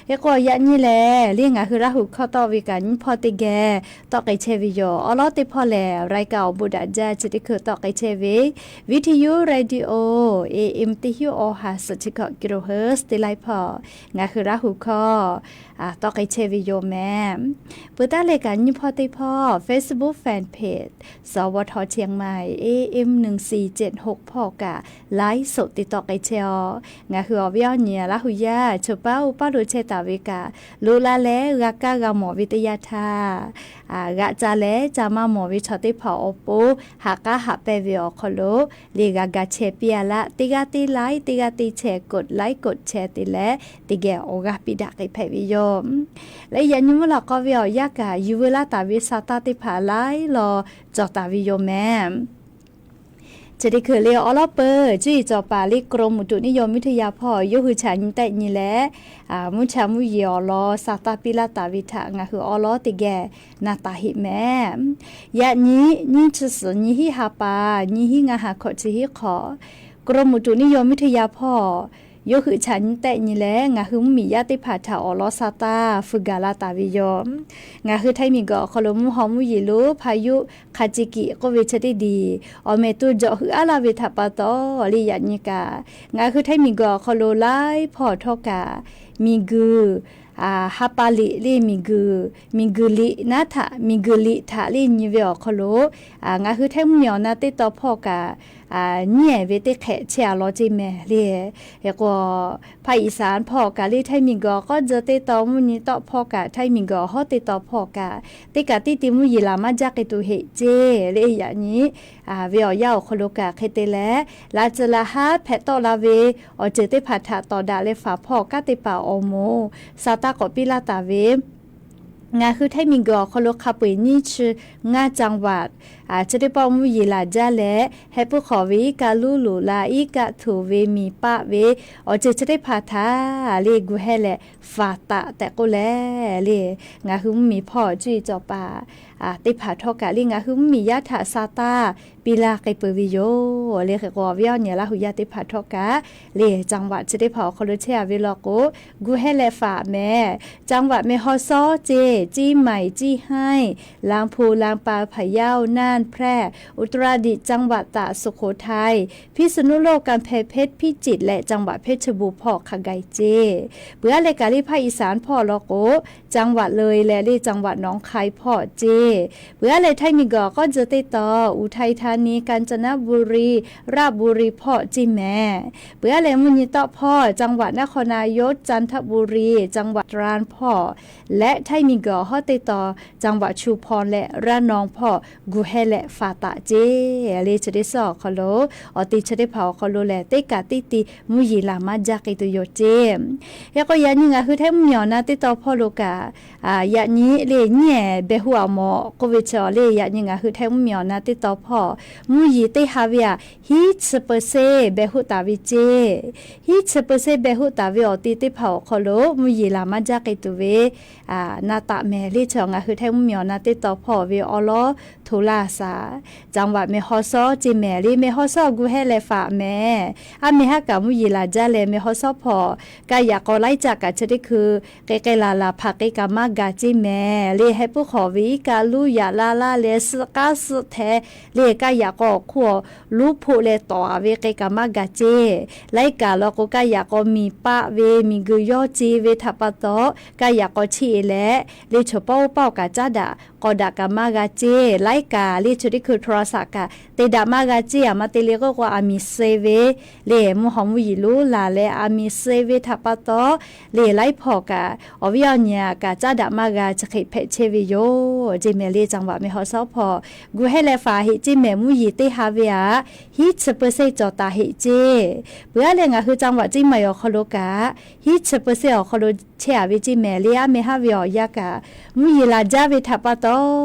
Hk'e k'o yaꞈ nyi lehˬ le ngaˬ hui Laˇ hu hkawˇ tawˆ ve kaꞈ nyiˇ hpawˇ teˇ geh tawˆ k'ai chehˇ ve yoˬ. Awˬ lawn teˇ hpawˇ lehˬ รายการ awˬ bon daꞈ jaˇ chi teˇ hkui tawˆ k'ai chehˇ ve วิทยุ radio AM teˇ hinˉ awˬ ha suhˍ chi hkawꞈ กิโลเฮิรตซ์ teˇ laiˉ hpawˇ ngaˬ hui Laˇ hu hkawˇ tawˆ k'ai chehˇ ve yoˬ mehˍ. Peuˬ taˉ leh kaꞈ nyiˇ hpawˇ teˇ hpawˇ Facebook fan page สวท เชียงใหม่ AM หนึ่งสี่เจ็ดหก hpawˇ kaꞈ ไลฟ์สด te tawˆ k'ai chehˇ-oˆ. Ngaˬ hui awˬ viˉ awˬ nyi Laˇ hu yaˇ chaw paˉ oˇ paˉ lo chehˇ taˍ ve kaꞈ loꞈ la leh g'a kaˇ g'a mawˬ ve teˇ yanˇ htaˇ, g'aꞈ ca leh ca maˇ mawˬ ve chaw teˇ hpaˍ awˬ pon haꞈ k'aˉ haꞈ pehnˇ ve awˬ hk'aw lo le g'a ga chehˇ piˇ a laˇ. Teˇ g'aˇ teˇ ไลค์ teˇ g'aˇ teˇ แชร์ กดไลค์ กดแชร์ te leh teˇ geh awˬ g'aˇ piˇ daꞈ k'ai hpehꞈ ve yoˬ. Leh yaꞈ nyi mvuhˇ lawꞈ k'aw ve awˬ yanˇ kaꞈ yuˬ veu laˇ taˍ ve sa taˇ teˇ hpaˍ laiˉ law cawˬ taˍ ve yoˬ mehˍ. Chi teˇ hkui le awˉ lawˉ peuˬ cuˇ yiˍ cawˬ paˍ le กรมอุตุนิยมวิทยา hpawˇ yawˇ hui chaꞈ nyi tehˆ nyi leh, mvuhˇ cha mvuhˇ yeˬ awˬ lawn sa taˇ piˇ laˇ taˍ ve htaꞈ ngaˬ hui awˉ lawˉ teˇ geh na taˍ heˆ mehˍ. Yaꞈ nyi nyiˇ chi suhˍ nyiˇ hinˉ ha pa, nyiˇ hinˉ ngaˇ ha hkawꞈ chi hinˉ hk'awꞈ, กรมอุตุนิยมวิทยา hpawˇ yawˇ hui chaꞈ nyi tehˆ nyi leh ngaˬ hui mvuhˇ miˬ yaˇ teˇ hpaˍ htaꞈ awˬ lawn sa taˇ feu gaˬ la taˍ ve yoˬ. Ngaˬ hui Htaiˇ miˬguiˬ awˬ hk'aw lo mvuhˇ haw mvuhˇ yeˬ lonˉ hpa yuˆ hk'a ci kiꞈ k'oˆ ve chi teˇ diˬ awˬ mehˍ to jawꞈ heuˆ aˉ laˇ ve htaꞈ pa taw le yaꞈ nyi kaꞈ, ngaˬ hui Htaiˇ miˬguiˬ awˬ hk'aw lo laiˉ hpawˇ htawˇ kaꞈ miˬguiˬ ha pa liꞈ le miˬguiˬ, miˬguiˬ liꞈ naˉ htaꞈ, miˬguiˬ liꞈ htaꞈ le nyi ve awˬ hk'aw lo ngaˬ hui Htaiˇ mvuhˇ miˬ awˬ na teˇ taw hpawˇ kaꞈ nyiˉ ehˍ ve teˇ hk'ehꞈ chehˇ a law ceˇ mehˍ le. Hk'e k'o, ภาคอีสาน hpawˇ kaꞈ le Htaiˇ miˬguiˬ awˬ k'awˉ tcuh teˇ taw mvuhˇ nyi tawˆ hpawˇ kaꞈ Htaiˇ miˬguiˬ awˬ hawˉ teˇ taw hpawˇ kaꞈ teˇ kaꞈ teˇ ti mvuhˇ yeˬ laˬ maˇ jaˇ k'ai tuˬ heˆ ceˇ le yaꞈ nyi ve awˬ yanˇ awˬ hk'aw lo kaꞈ hk'e te leh, laꞈ tcuhˍ laꞈ haˉ hpehꞈ tawˆ la ve awˬ ceuˬ teˇ hpaˍ htaꞈ tawˍ daꞈ leh faˍ hpawˇ kanˉ teˇ hpaˍ awˬ moˍ sa taˇ k'awꞈ piˇ laˇ taˍ ve ngaˬ hui Htaiˇ miˬguiˬ awˬ hk'aw lo hk'a peu eˬ nyiˇ chi ngaˇ จังหวัด chi teˇ pawˆ mvuhˇ yeˬ laˬ jaˇ leh, heh puiˉ hk'awꞈ ve iˉ kaˆ luˉ loꞈ la iˉ kaˆ htoꞈ ve miˬ paˆ ve awˬ ceuˬ chi teˇ hpaˍ htaꞈ le gu hehˇ leh faˍ taꞈ tehꞈ k'oˆ leh le, ngaˬ hui mvuhˇ miˬ hpawˇ cuˇ yiˍ cawˬ paˍ teˇ hpaˍ htawˇ kaꞈ le ngaˬ hui mvuhˇ miˬ yaˇ htaꞈ sa taˇ piˇ laˇ k'ai peuˬ ve yoˬ le. Hk'e k'o, awˬ viˉ awˬ nyi Laˇ hu yaˇ teˇ hpaˍ htawˇ kaꞈ le จังหวัด chi teˇ hpaˍ awˬ hk'aw lo chehˇ a ve law k'o, gu hehˇ leh faˍ mehˍ. จังหวัด แม่ฮ่องสอน ceˇ, เชียงใหม่ เชียงราย ลำพูน ลำปาง พะเยา น่าน แพร่ อุตรดิตถ์ จังหวัดตาก สุโขทัย พิษณุโลก กำแพงเพชร พิจิตร และ จังหวัดเพชรบูรณ์ hpawˇ hk'a gaiˬ ceˇ. Peuˬ aˉ leh kaꞈ le ภาคอีสาน hpawˇ law k'o, จังหวัดเลย leh le จังหวัดหนองคาย hpawˇ ceˇ. Peuˬ aˉ leh Htaiˇ miˬguiˬ awˬ k'awˉ tcuh teˇ taw อุทัยธานี กาญจนบุรี ราชบุรี hpawˇ ceˇ mehˍ. Peuˬ aˉ leh mvuhˇ nyi tawˆ hpawˇ จังหวัดนครนายก จันทบุรี จังหวัดตราด hpawˇ leh Htaiˇ miˬguiˬ awˬ hawˉ teˇ taw จังหวัดชุมพร leh ระนอง hpawˇ gu hehˇ leh faˍ taꞈ ceˇ le. Chi teˇ suhˉ awˬ hk'aw lo awˬ te chi teˇ hpaˍ awˬ hk'aw lo lehˬ teˇ kaꞈ teˇ ti mvuhˇ yeˬ laˬ maˇ jaˇ k'ai tuˬ yoˬ ceˇ. Hk'e k'o, yaꞈ nyi ngaˬ hui Htaiˇ mvuhˇ miˬ awˬ na teˇ taw hpawˇ lo kaꞈ, yaꞈ nyi le nyiˉ ehˍ beh hoˆ a mawˬ k'oˆ ve chi awˬ le, yaꞈ nyi ngaˬ hui Htaiˇ mvuhˇ miˬ awˬ na teˇ taw hpawˇ mvuhˇ yeˬ teˇ ha ve aꞈ hiˉ chi เปอร์เซ็นต์ beh hoˆ taˍ ve ceˇ. Hiˉ chi เปอร์เซ็นต์ beh hoˆ taˍ ve awˬ te teˇ hpaˍ awˬ hk'aw lo mvuhˇ yeˬ laˬ maˇ jaˇ k'ai tuˬ ve na taꞈ mehˍ le. Chi ngaˬ hui Htaiˇ mvuhˇ miˬ awˬ na teˇ taw hpawˇ ve awˉ lawˉ hto laˇ shaˍ. จังหวัด แม่ฮ่องสอน ceˇ mehˍ le. แม่ฮ่องสอน gu hehˇ leh faˍ mehˍ. Aˉ meh haˉ kaꞈ mvuhˇ yeˬ laˬ jaˇ leh แม่ฮ่องสอน hpawˇ kaˇ yaꞈ k'aw laiˉ caˆ kaꞈ chi teˇ hkui k'ai k'ai laˬ laˬ hpaˍ k'ai kaꞈ maˇ gaˬ ceˇ mehˍ le. Heh puiˉ hk'awꞈ ve iˉ kaˆ luˉ yaꞈ laˇ laˇ leh suhˆ k'aˉ suhˆ hteh le kaˇ yaꞈ k'aw awˬ hk'oˆ luˉ hpoˆ leh tawˍ a ve k'ai kaꞈ maˇ gaˬ ceˇ. Laiˉ kaꞈ law k'o kaˇ yaꞈ k'aw miˬ paˆ ve miˬ guiˬ yawˇ ce ve htaꞈ pa taw kaˇ yaꞈ k'aw cheˇ e leh le chaw paw oˇ paˇ awˬ kaꞈ caˉ daꞈ k'aw daꞈ kaꞈ maˇ g'a ceˇ. Laiˉ kaꞈ le chi teˇ hkui โทรศัพท์ kaꞈ te daꞈ maˇ g'a ceˇ. Aˬ ma te le k'oˆ k'o aˬ miˍ suh ve le mvuhˇ haw mvuhˇ yeˬ lonˉ laˬ leh aˬ miˍ suh ve htaꞈ pa taw le laiˉ hpawˇ kaꞈ awˬ viˉ awˬ nyi aꞈ kaꞈ caˉ daꞈ maˇ g'a chi hk'e hpehꞈ chehˇ ve yoˬ ceˇ mehˍ le. จังหวัด แม่ฮ่องสอน hpawˇ gu hehˇ leh faˍ heˆ ceˇ mehˍ. Mvuhˇ yeˬ teˇ ha ve aꞈ hiˉ chi เปอร์เซ็นต์ cawˬ taˍ heˆ ceˇ. Peuˬ aˉ leh ngaˬ hui จังหวัด เชียงใหม่ awˬ hk'aw lo kaꞈ hiˉ chi เปอร์เซ็นต์ awˬ hk'aw lo chehˇ a ve ceˇ mehˍ le. Aˉ meh haˉ ve awˬ yanˇ kaꞈ mvuhˇ yeˬ laˬ jaˇ ve htaꞈ pa taw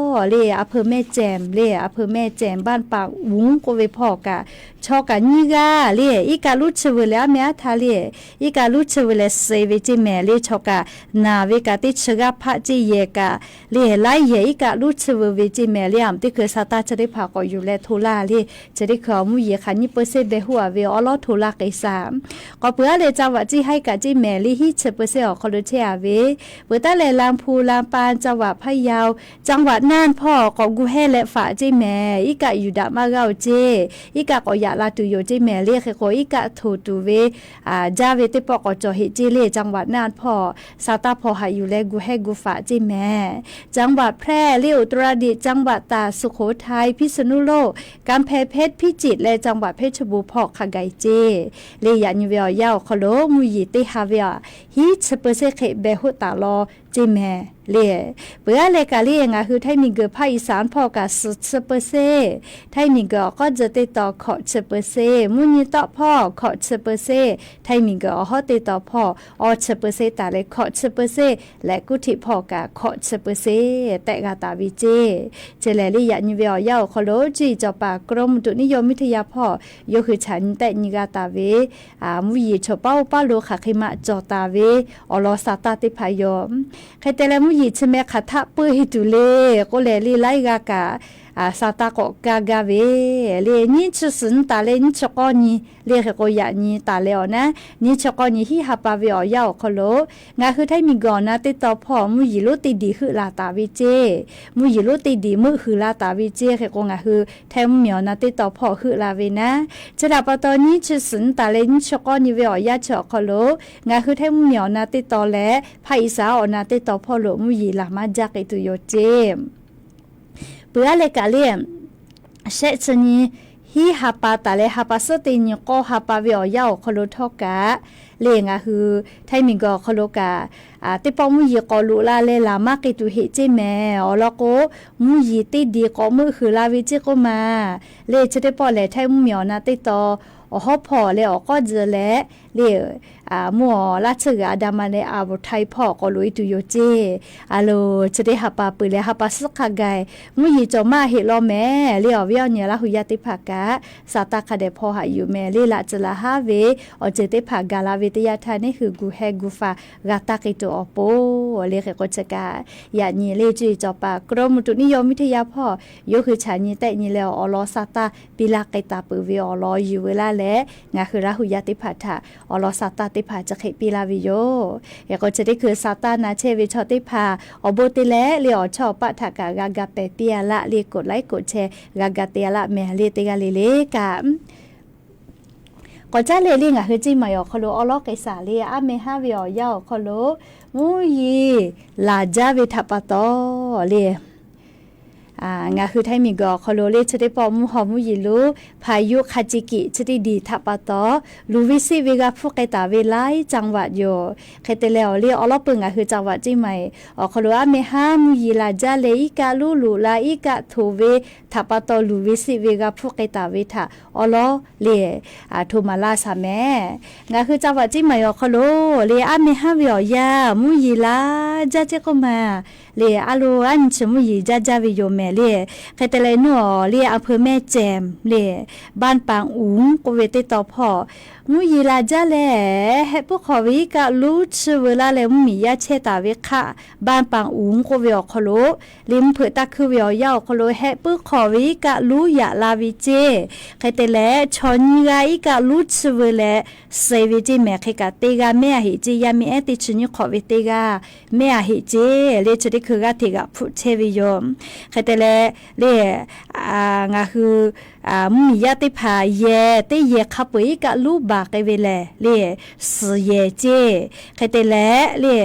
le อำเภอแม่แจ่ม le อำเภอแม่แจ่ม บ้านปากอุ๋ง k'oˆ ve hpawˇ kaꞈ chaw kaꞈ nyiˇ g'aˇ le iˉ kaˆ luˉ chi vuiˬ leh aˉ meh aˉ htaˇ le iˉ kaˆ luˉ chi vuiˬ leh suh ve ceˇ mehˍ le. Chaw kaꞈ naˬ ve kaꞈ teˇ chi g'aˇ hpaˆ ceˇ yehˬ kaꞈ le laiˉ yehˬ iˉ kaˆ luˉ chi vuiˬ ve ceˇ mehˍ le. Aˬ miˍ teˇ hkui sa taˇ chi teˇ hpaˍ k'awꞈ yuˬ leh hto laˇ le chi teˇ hkui awˬ mvuhˇ yeˬ hk'aˬ nyiˇ เปอร์เซ็นต์ beh hoˆ a ve awˉ lawˉ hto laˇ k'ai shaˍ. K'awꞈ peuˬ aˉ leh จังหวัด ceˇ haiˉ kaꞈ ceˇ mehˍ le hiˉ chi เปอร์เซ็นต์ awˬ hk'aw lo chehˇ a ve peuˬ taˉ leh ลำพูน ลำปาง จังหวัดพะเยา จังหวัดน่าน hpawˇ k'awꞈ gu hehˇ leh faˍ ceˇ mehˍ. Iˉ kaˆ yuˬ daꞈ maˇ g'a oˬ ceˇ. Iˉ kaˆ k'awꞈ yaꞈ la tuˬ yoˬ ceˇ mehˍ le. Hk'e k'o iˉ kaˆ htoꞈ tuˬ ve jaˇ ve teˇ pawˆ k'awꞈ cawˬ heˆ ceˇ le. จังหวัดน่าน hpawˇ sa taˇ hpawˇ haꞈ yuˬ leh gu hehˇ gu faˍ ceˇ mehˍ. จังหวัดแพร่ le อุตรดิตถ์ จังหวัดตาก สุโขทัย พิษณุโลก กำแพงเพชร พิจิตร leh จังหวัดเพชรบูรณ์ hpawˇ hk'a gaiˬ ceˇ le. Yaꞈ nyi ve awˬ yanˇ awˬ hk'aw lo mvuhˇ yeˬ teˇ ha ve aꞈ hiˉ chi เปอร์เซ็นต์ hk'e beh hoˆ taˍ law ceˇ mehˍ. Le, peuˬ aˉ leh kaꞈ le ngaˬ hui htaiˇ miˬguiˬ ภาคอีสาน hpawˇ kaꞈ suhˍ chi เปอร์เซ็นต์, htaiˇ miˬguiˬ awˬ k'awˇ tzuh teˇ taw hkawꞈ chi เปอร์เซ็นต์, mvuhˇ nyi tawˆ hpawˇ hkawꞈ chi เปอร์เซ็นต์, htaiˇ miˬguiˬ awˬ hawˉ teˇ taw hpawˇ awˇ chi เปอร์เซ็นต์ taˍ leh hkawꞈ chi เปอร์เซ็นต์ leh kuˇ htiꞈ hpawˇ kaꞈ hkawꞈ chi เปอร์เซ็นต์ tehꞈ g'a taˍ ve ceˇ. Chi lehˬ le yaꞈ nyi ve awˬ yanˇ awˬ hk'aw lo cuˇ yiˍ cawˬ paˍ กรมอุตุนิยมวิทยา hpawˇ yawˇ hui chaꞈ nyi tehˆ nyi g'a taˍ ve mvuhˇ yeˬ chaw paˉ oˇ paˉ lo hk'aˬ hk'e maꞈ cawˬ taˍ ve awˬ lawn sa taˇ teˇ hpaˍ yoˬ. Hk'e te leh mvuhˇ yeˬ chi meh hk'aˬ htaˆ peuˇ heˆ tuˬ le k'oˆ leh le laiˉ g'aˇ kaꞈ sa taˇ k'awꞈ kaˇ gaˇ ve le nyiˇ chi suhˍ nyi taˍ leh nyiˇ chi k'awˇ nyi le hk'e k'o yaꞈ nyi taˍ leh awˬ naˉ nyiˇ chi k'awˇ nyi hiˉ ha pa ve awˬ yanˇ awˬ hk'aw lo ngaˬ hui htaiˇ miˬguiˬ awˬ na teˇ taw hpawˇ mvuhˇ yeˬ lonˉ teˇ diˬ heuˆ la taˍ ve ceˇ, mvuhˇ yeˬ lonˉ teˇ diˬ meuˆ huiˍ la taˍ ve ceˇ hk'e k'o ngaˬ hui htaiˇ mvuhˇ miˬ awˬ na teˇ taw hpawˇ heuˆ la ve naˉ. Chi htaꞈ pa taw nyiˇ chi suhˍ nyi taˍ leh nyiˇ chi k'awˇ nyi ve awˬ yanˇ chi awˬ hk'aw lo ngaˬ hui htaiˇ mvuhˇ miˬ awˬ na teˇ taw leh ภาคอีสาน awˬ na teˇ taw hpawˇ lo mvuhˇ yeˬ laˬ maˇ jaˇ k'ai tuˬ yoˬ ceˇ. Peuˬ aˉ leh kaꞈ le shehˆ chi nyi hiˉ ha pa taˍ leh ha pa suhˉ teˇ nyi k'awˇ ha pa ve awˬ yanˇ awˬ hk'aw lo htawˇ kaꞈ le ngaˬ hui htaiˇ miˬguiˬ awˬ hk'aw lo kaꞈ teˇ pawˆ mvuhˇ yeˬ k'awꞈ loꞈ la leh laˬ maˇ k'ai tuˬ heˆ ceˇ mehˍ. Awˬ lawn k'o mvuhˇ yeˬ teˇ diˬ k'awꞈ meuˆ huiˍ la ve ceˇ k'oˆ maˬ le chi teˇ pawˆ lehˬ htaiˇ mvuhˇ miˬ awˬ na teˇ taw awˬ hawˉ hpawˇ leh awˬ k'awˇ tzuh leh le mvuhˇ awˬ laˇ tsuhˇ g'uiˬ Andaman leh Avotai hpawˇ k'awꞈ loꞈ e tuˬ yoˬ ceˇ. A loˬ chi teˇ ha pa peuˬ leh ha pa suhˉ hk'a gaˬ mvuhˇ yeˬ cawˬ maˇ heˆ law mehˍ le awˬ viˉ awˬ nyi Laˇ hu yaˇ teˇ hpaˍ kaꞈ sa taˇ hk'a dehꞈ hpaw haꞈ yuˬ mehˍ le laꞈ tcuh laꞈ haˉ ve awˬ ceuˬ teˇ hpaˍ gaˬ la ve teˇ yanˇ htaˇ neˇ hui gu heh gu fa g'a taˇ k'ai tuˬ awˬ pon le hk'e k'o chi kaꞈ yaꞈ nyi le cuˇ yiˍ cawˬ paˍ กรมอุตุนิยมวิทยา hpawˇ yawˇ hui chaꞈ nyi tehˆ nyi leh awˬ lawn sa taˇ piˇ laˇ k'ai taˍ peuˬ ve awˬ lawn yuˬ veu laˇ leh ngaˬ hui Laˇ hu yaˇ teˇ hpaˍ htaꞈ awˬ lawn sa taˇ teˇ hpaˍ chi hk'e piˇ laˇ ve yoˬ. Hk'e k'o chi teˇ hkui sa taˇ na chehˇ ve chaw teˇ hpaˍ awˬ bon te leh le awˬ chawˇ awˬ paˆ htaꞈ kaꞈ g'a ga pehˍ piˇ a laˆ le กดไลค์ กดแชร์ g'a ga te a laˆ mehˍ le teˇ g'aˇ le le kaꞈ k'awꞈ caˉ leh le ngaˬ hui ceˇ maˬ awˬ hk'aw lo awˉ lawˉ k'ai shaˍ le aˉ meh haˉ ve awˬ yanˇ awˬ hk'aw lo mvuhˇ yeˬ laˬ jaˇ ve htaꞈ pa taw le ngaˬ hui htaiˇ miˬguiˬ awˬ hk'aw lo le chi teˇ pawˆ mvuhˇ haw mvuhˇ yeˬ lonˉ พายุ Kajiki chi teˇ diˬ htaꞈ pa taw luˬ ve seˆ ve g'a hpuˇ k'ai taˍ ve laiˉ จังหวัด yoˬ. Hk'e te leh awˬ le awˉ lawˉ peuˬ ngaˬ hui จังหวัด ceˇ maˬ awˬ hk'aw lo aˉ meh haˉ mvuhˇ yeˬ laˬ jaˇ leh iˉ kaˆ luˉ loꞈ la iˉ kaˆ htoꞈ ve htaꞈ pa taw luˬ ve seˆ ve g'a hpuˇ k'ai taˍ ve htaꞈ awˉ lawˉ le htoꞈ maˍ laˇ shaˍ mehˍ. Ngaˬ hui จังหวัด ceˇ maˬ awˬ hk'aw lo le aˉ meh haˉ ve awˬ yanˇ mvuhˇ yeˬ laˬ jaˇ ceˇ k'oˆ maˬ le a lo aˉ nyi chi mvuhˇ yeˬ jaˇ jaˇ ve yoˬ mehˍ le. Hk'e te leh nuˇ awˬ le อำเภอแม่แจ่ม le บ้านปางอุ๋ง k'oˆ ve teˇ taw hpawˇ mvuhˇ yeˬ laˬ jaˇ leh heh puiˉ hk'awꞈ ve iˉ kaˆ luˉ chi veu laˇ leh mvuhˇ miˬ yaˇ chehˇ taˍ ve hk'aˆ บ้านปางอุ๋ง k'oˆ ve awˬ hk'aw lo le mvuhˇ hpeuꞈ taˇ hkuiˇ ve awˬ yanˇ awˬ hk'aw lo heh puiˉ hk'awꞈ ve iˉ kaˆ luˉ yaꞈ la ve ceˇ. Hk'e te leh chaw nyiˇ g'aˇ iˉ kaˆ luˉ chi veu leh suh ve ceˇ mehˍ. Hk'e kaꞈ teˇ g'aˇ mehˆ a heꞈ ceˇ yaˇ miˇ ehˉ teˇ chi nyiˇ hk'awꞈ ve teˇ g'aˇ mehˆ a heꞈ ceˇ le chi teˇ hkui g'aˇ hteꞈ g'aꞈ hpfuhˆ chehˇ ve yoˬ. Hk'e te leh le ngaˬ hui mvuhˇ miˬ yaˇ teˇ hpaˍ yehˬ teˇ yehˬ hk'a peu-eˬ iˉ kaˆ luˉ baˬ k'ai ve lehˬ le suhˍ yehˬ ceˇ. Hk'e te leh le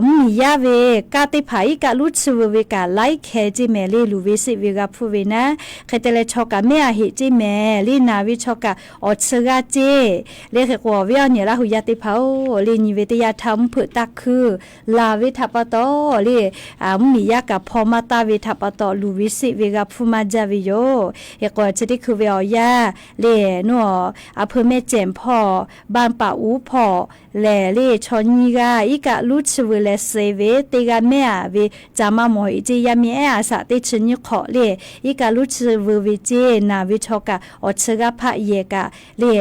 mvuhˇ miˬ yaˇ ve kaˇ teˇ hpaˍ iˉ kaˆ luˉ chi veu ve kaꞈ laiˉ hkeh ceˇ mehˍ le luˬ ve seˆ ve g'a hpuˇ ve naˉ. Hk'e te leh chaw kaꞈ mehˆ a heꞈ ceˇ mehˍ le naˬ ve chaw kaꞈ awˬ chi g'aˇ ceˇ. Le hk'e k'o awˬ viˉ awˬ nyi Laˇ hu yaˇ teˇ hpaˍ-oˬ le nyi ve teˇ yanˇ htaˇ mvuhˇ hpeuꞈ taˇ hkuiˇ laˬ ve htaꞈ pa taw le mvuhˇ miˬ yaˇ kaꞈ hpaw maˇ taˇ ve htaꞈ pa taw luˬ ve seˆ ve g'a hpuˇ maˇ jaˇ ve yoˬ. Hk'e k'o chi teˇ hkui ve awˬ yanˇ le nuˇ awˬ อำเภอแม่แจ่ม hpawˇ บ้านปางอุ๋ง hpawˇ lehˬ le chaw nyiˇ g'aˇ iˉ kaˆ luˉ chi veu leh suh ve teˇ g'aˇ mehˆ a ve ca maˇ mawˬ heꞈ ceˇ yaˇ miˇ ehˉ a shaꞈ teˇ chi nyiˇ hk'awꞈ le iˉ kaˆ luˉ chi veu ve ceˇ naˬ ve chaw kaꞈ awˬ chi g'aˇ hpaˆ yehˬ kaꞈ le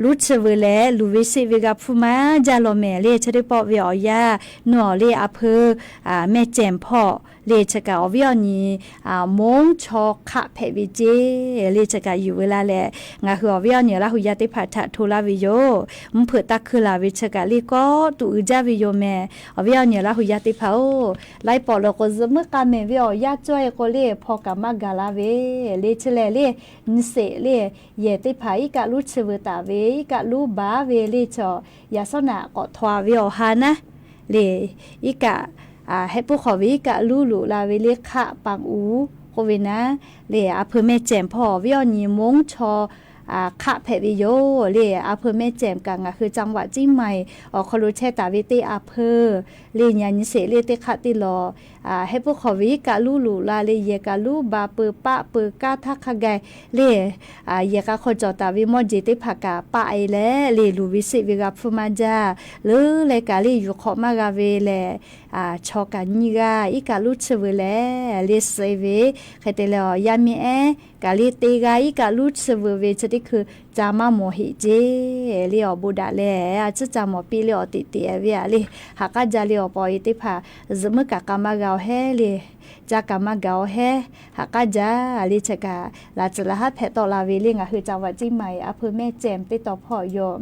luˉ chi veu leh luˬ ve seˆ ve g'a hpuˇ maˇ jaˇ law mehˍ le chi teˇ pawˆ ve awˬ yanˇ nuˇ awˬ le อำเภอแม่แจ่ม hpawˇ le chi kaꞈ awˬ viˉ awˬ nyi monˉ chaw hk'aˆ hpehꞈ ve ceˇ le chi kaꞈ yuˬ veu laˇ leh ngaˬ hui awˬ viˉ awˬ nyi Laˇ hu yaˇ teˇ hpaˍ htaꞈ hto laˇ ve yoˬ. Mvuhˇ hpeuꞈ taˇ hkuiˇ laˬ ve chi kaꞈ le kawˆ tuꞈ uiˍ jaˇ ve yoˬ mehˍ. Awˬ viˉ awˬ nyi Laˇ hu yaˇ teˇ hpaˍ-oˬ, laiˉ pawˍ lawˬ k'o zuhꞈ meuˇ k'a mehˍ ve awˬ yanˇ cawˇ e k'o le hpaw kaꞈ maˇ gaˬ la ve le chi lehˬ le nyi sheˍ le yehˬ teˇ hpaˍ iˉ kaˆ luˉ chi veu taˍ ve iˉ kaˆ luˉ baˬ ve le chaw yaꞈ shawˉ naꞈ k'awꞈ htaw ve awˬ ha naˉ le iˉ kaˆ heh puiˉ hk'awꞈ ve iˉ kaˆ luˉ loꞈ la ve le hk'aˆ ปางอุ๋ง k'oˆ ve naˉ le อำเภอแม่แจ่ม hpawˇ awˬ viˉ awˬ nyi monˉ chaw hk'aˆ hpehꞈ ve yoˬ le. A hpeuꞈ mehˆ cehˬ kaꞈ ngaˬ hui จังหวัดเชียงใหม่ awˬ hk'aw lo chehˇ taˍ ve teˇ a hpeuꞈ le, nyi nyi sheˍ le teˇ hk'aˆ teˇ lawˬ, heh puiˉ hk'aw ve iˉ kaˆ luˉ luꞈ la le, yehˬ kaꞈ luˉ ba peuˬ paˆ peuˬ kaˇ htaˇ hk'a gaˬ le, yehˬ k'a hk'aw cawˬ taˍ ve mawˇ jeˬ teˇ hpaˍ kaꞈ paˆ e leh le, luˬ ve seˆ ve g'a hpfuhˇ maˇ jaˇ. Leuˉ leh kaꞈ le yuˬ hk'awꞈ maˇ g'a ve lehˬ, chaw kaꞈ nyiˇ g'aˇ iˉ kaˆ luˉ chi veuꞈ leh le suh e ve, hk'e te leh awˬ yaˇ miˇ ehˉ kaꞈ le teˇ g'aˇ iˉ kaˆ luˉ chi veuꞈ ve chi teˇ hkui ca maˇ mawˬ heꞈ ceˇ le. Awˬ bon daꞈ leh a ciˉ ca mawˬ piˇ le awˬ teꞈ teꞈ ve a le, haꞈ k'aˉ jaˇ le awˬ pa awˬ e teˇ hpaˍ zuhꞈ muiˉ kaꞈ k'a maˇ g'a awˬ hehˉ le, ca kaꞈ maˇ gaˬ awˬ hehˉ haꞈ k'aˉ jaˇ le. Chi kaꞈ laˬ tcuhˍ laˬ haˉ hpehꞈ tawˆ la ve le ngaˬ hui จังหวัดเชียงใหม่ a hpeuꞈ mehˆ cehˬ teˇ taw hpawˇ yoˬ.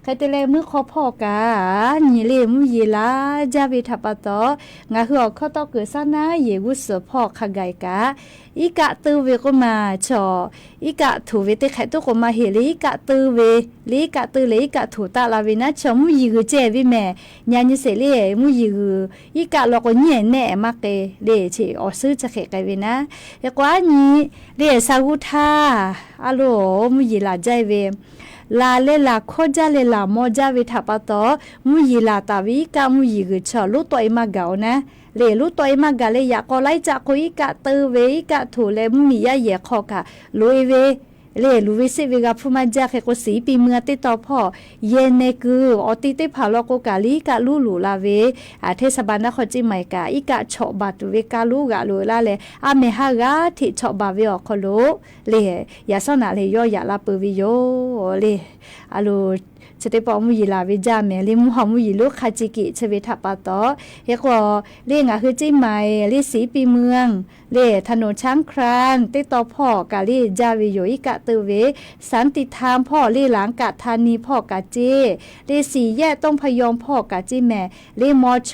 Hk'e te leh meuˇ hk'aw hpawˇ kaꞈ nyi le mvuhˇ yeˬ laˬ jaˇ ve htaꞈ pa taw, ngaˬ hui awˬ hkawˇ tawˇ kuiˬ saˉ naˉ yeˬ g'uˇ suhˍ hpawˇ hk'a gaˬ kaꞈ, iˉ kaˆ teuˇ ve k'oˆ ma chaw, iˉ kaˆ htoꞈ ve teˇ hk'ehꞈ tuˉ k'oꞈ ma heˍ le, iˉ kaˆ teuˇ ve le, iˉ kaˆ teuˇ leh iˉ kaˆ htoꞈ taˆ la ve naˉ chaw mvuhˇ yeˬ g'uiˬ ceh ve mehˬ. Nyi nyi sheˍ le mvuhˇ yeˬ g'uiˬ iˉ kaˆ law k'o nyiˉ ehˍ nehˆ ehˍ maˇ k'e le, chi awˬ suhˉ chi hk'e k'ai ve naˉ. Hk'e k'o aˉ nyi le sa g'uˇ htaˇ a lo mvuhˇ yeˬ laˬ jaˇ ve, laˬ leh laˬ hkawˇ jaˇ leh laˬ maw jaˇ ve htaꞈ pa taw, mvuhˇ yeˬ laˬ taˍ ve iˉ kaˆ mvuhˇ yeˬ g'uiˬ chaw lonˉ tawˆ e maˇ gaˬ oˬ naˉ le, lonˉ tawˆ e maˇ gaˬ leh yaꞈ k'aw laiˉ caˆ k'o iˉ kaˆ teuˇ ve iˉ kaˆ htoꞈ leh mvuhˇ miˬ yaˇ yehˬ hk'aw kaꞈ loꞈ e ve le, luˬ ve seˆ ve g'a hpfuhˇ maˇ jaˇ. Hk'e k'o siˍ piˇ meuˇ teˇ taw hpawˇ yehˬ nehˬ kuiˬ awˬ ti teˇ hpaˍ law k'o kaꞈ le iˉ kaˆ luˉ luꞈ la ve, hteˇ saˍ baˬ naˉ hk'aw ceˇ maˍ e kaꞈ iˉ kaˆ chawꞈ baˬ tuˬ ve kaˇ lonˉ g'aꞈ loꞈ e laˇ leh, aˉ meh haˉ g'aˇ hteꞈ chawꞈ baˬ ve awˬ hk'aw lo le, yaꞈ shawˉ naꞈ leh yawˇ yaꞈ la peuˬ ve yoˬ le. A lo chi teˇ pawˆ mvuhˇ yeˬ laˬ ve jaˇ mehˍ le, mvuhˇ haw mvuhˇ yeˬ lonˉ hk'a ceˇ kiꞈ chi ve htaꞈ pa taw, hk'e k'o le ngaˬ hui ceˇ maˍ e le siˍ piˇ meuˇ le ถนนช้างคลาน teˇ taw hpawˇ kaꞈ le jaˇ ve yoˬ. Iˉ kaˆ teuˇ ve สันติธรรม hpawˇ le หลางกะธานี hpawˇ kaꞈ ceˇ le siˍ yehˆ ต้นพยอม hpawˇ kaꞈ ceˇ mehˍ le มช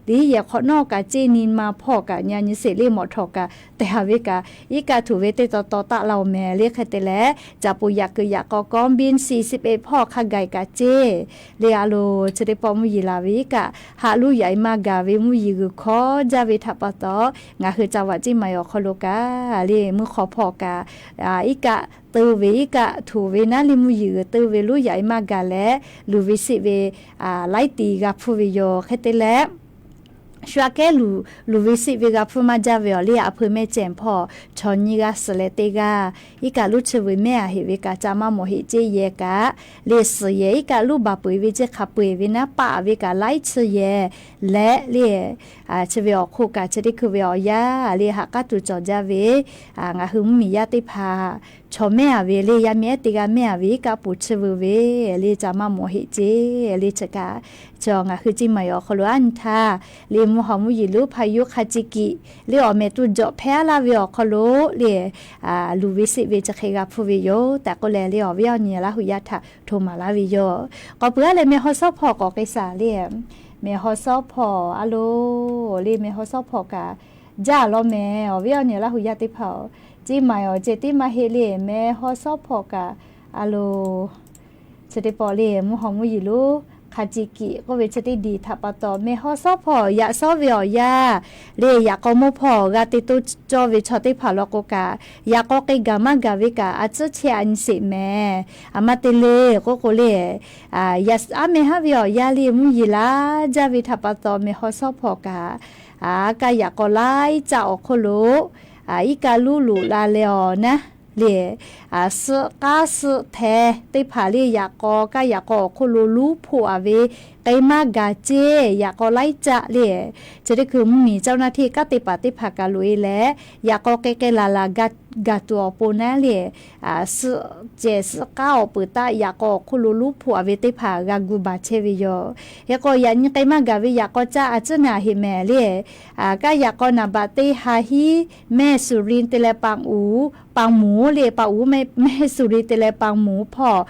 liˉ yehˬ hk'awꞈ nawˉ kaꞈ ceˇ นิมมาน hpawˇ kaꞈ nyi nyi sheˍ le mawꞈ htawꞈ kaꞈ tehˬ ve kaꞈ iˉ kaˆ htoꞈ ve teˇ taw taw taˆ la oˬ mehˍ le. Hk'e te leh caˍ puˍ yaꞈ kuiˬ yaꞈ k'aw กองบิน สี่สิบเอ็ด hpawˇ hk'a gaˬ kaꞈ ceˇ le a lo chi teˇ pawˆ mvuhˇ yeˬ laˬ ve iˉ kaˆ haꞈ luˉ yaꞈ e maˇ gaˬ ve mvuhˇ yeˬ g'uiˬ hkawˇ jaˇ ve htaꞈ pa taw, ngaˬ hui จังหวัดเชียงใหม่ awˬ hk'aw lo kaꞈ le meuˇ hk'aw hpawˇ kaꞈ iˉ kaˆ teuˇ ve iˉ kaˆ htoꞈ ve naˉ le mvuhˇ yeˬ g'uiˬ teuˇ ve lonˉ yaꞈ e maˇ gaˬ leh, luˬ ve seˆ ve laiˉ ti g'a hpfuhˇ ve yoˬ. Hk'e te leh shu aꞈ kehˉ luˬ, luˬ ve seˆ ve g'a hpfuhˇ maˇ jaˇ ve awˬ le a hpeuꞈ mehˆ cehˬ hpawˇ chaw nyiˇ g'aˇ suh leh teˇ g'aˇ iˉ kaˆ luˉ chi veuꞈ mehˆ a heꞈ ve kaꞈ ca maˇ mawˬ heꞈ ceˇ yehˬ kaꞈ le suhˍ yehˬ iˉ kaˆ luˉ baˬ peuˬ ve ceˇ hk'a peu eˬ ve naˉ paˆ ve kaꞈ laiˉ chi yehˬ leh le chi ve awˬ hk'oˆ kaꞈ chi teˇ hkui ve awˬ yanˇ le haꞈ k'aˉ tuˬ cawˬ jaˇ ve ngaˬ hui mvuhˇ miˬ yaˇ teˇ hpaˍ chaw mehˆ a ve le yaˇ miˇ ehˉ teˇ g'aˇ mehˆ a ve iˉ kaˆ puˍ chi veuꞈ ve le ca maˇ mawˬ heꞈ ceˇ le chi kaꞈ, chi ngaˬ hui ceˇ maˍ awˬ hk'aw lo aˉ nyi htaˇ le mvuhˇ haw mvuhˇ yeˬ lonˉ hpaˇ yuˇ hk'a ceˇ kiꞈ le awˬ mehˍ tuˬ jawꞈ hpehˇ laˇ ve awˬ hk'aw lo le luˬ ve seˆ ve chi hk'e g'a hpfuhˇ ve yoˬ tehꞈ k'oˆ leh le awˬ viˉ awˬ nyi Laˇ huˍ yaˇ htaꞈ hto maˍ laˇ ve yoˬ. K'awꞈ peuˬ a leh meh haw shawˉ hpawˇ k'awꞈ k'ai shaˍ le, meh haw shawˉ hpawˇ a lo le meh haw shawˉ hpawˇ kaꞈ jaˇ law mehˍ awˬ viˉ awˬ nyi Laˇ huˍ yaˇ teˇ hpaˍ-oˬ, ceˇ maˍ awˬ ceh tiˉ maˇ heˆ le meh haw shawˉ hpawˇ kaꞈ a lo chi teˇ pawˆ le mvuhˇ haw mvuhˇ yeˬ lonˉ hk'a ceˇ kiꞈ k'oˆ ve chi teˇ diˬ htaꞈ pa taw meh haw shawˉ hpawˇ yaꞈ shawˉ ve awˬ yanˇ le yaꞈ k'aw mawˇ hpawˇ g'a te toˇ cawˇ ve chaw teˇ hpaˍ law k'o kaꞈ yaꞈ k'aw k'ai gaˬ maˇ gaˬ ve kaꞈ a ciˉ chehˇ a nyi sheˍ mehˍ. A ma te le k'oˆ k'o le, aˉ meh haˉ ve awˬ yanˇ le mvuhˇ yeˬ laˬ jaˇ ve htaꞈ pa taw meh haw shawˉ hpawˇ kaꞈ kaˇ yaꞈ k'aw laiˉ caˆ awˬ hk'oˆ lo iˉ kaˆ luˉ loꞈ la leh awˬ naˉ le suhˆ k'aˉ suhˆ hteh teˇ hpaˍ le yaꞈ k'aw kaˇ yaꞈ k'aw awˬ hk'oˆ lo luˉ hpoˆ a ve k'ai maˇ gaˬ ceˇ yaꞈ k'aw laiˉ caˆ le chi teˇ hkui mvuhˇ miˬ เจ้าหน้าที่ kaˉ te paˍ teˇ hpaˍ kaꞈ loꞈ e leh yaꞈ k'aw k'ai k'ai laˬ laˬ gaˬ tuˬ awˬ pon naˉ le suhˆ cehˬ suhˆ k'aˉ awˬ peuˬ taˆ yaꞈ k'aw awˬ hk'oˆ lo luˉ hpoˆ a ve teˇ hpaˍ g'a gu baˬ chehˇ ve yoˬ. Hk'e k'o yaꞈ nyi k'ai maˇ gaˬ ve yaꞈ k'aw caˆ a ciˉ naˍ heˍ mehˍ le kaˇ yaꞈ k'aw naˍ baꞈ teˇ ha hiˉ mehˆ suˍ ri te leh pa uˍ, pa muˍ le pa uˍ mehˆ suˍ ri te leh pa muˍ hpawˇ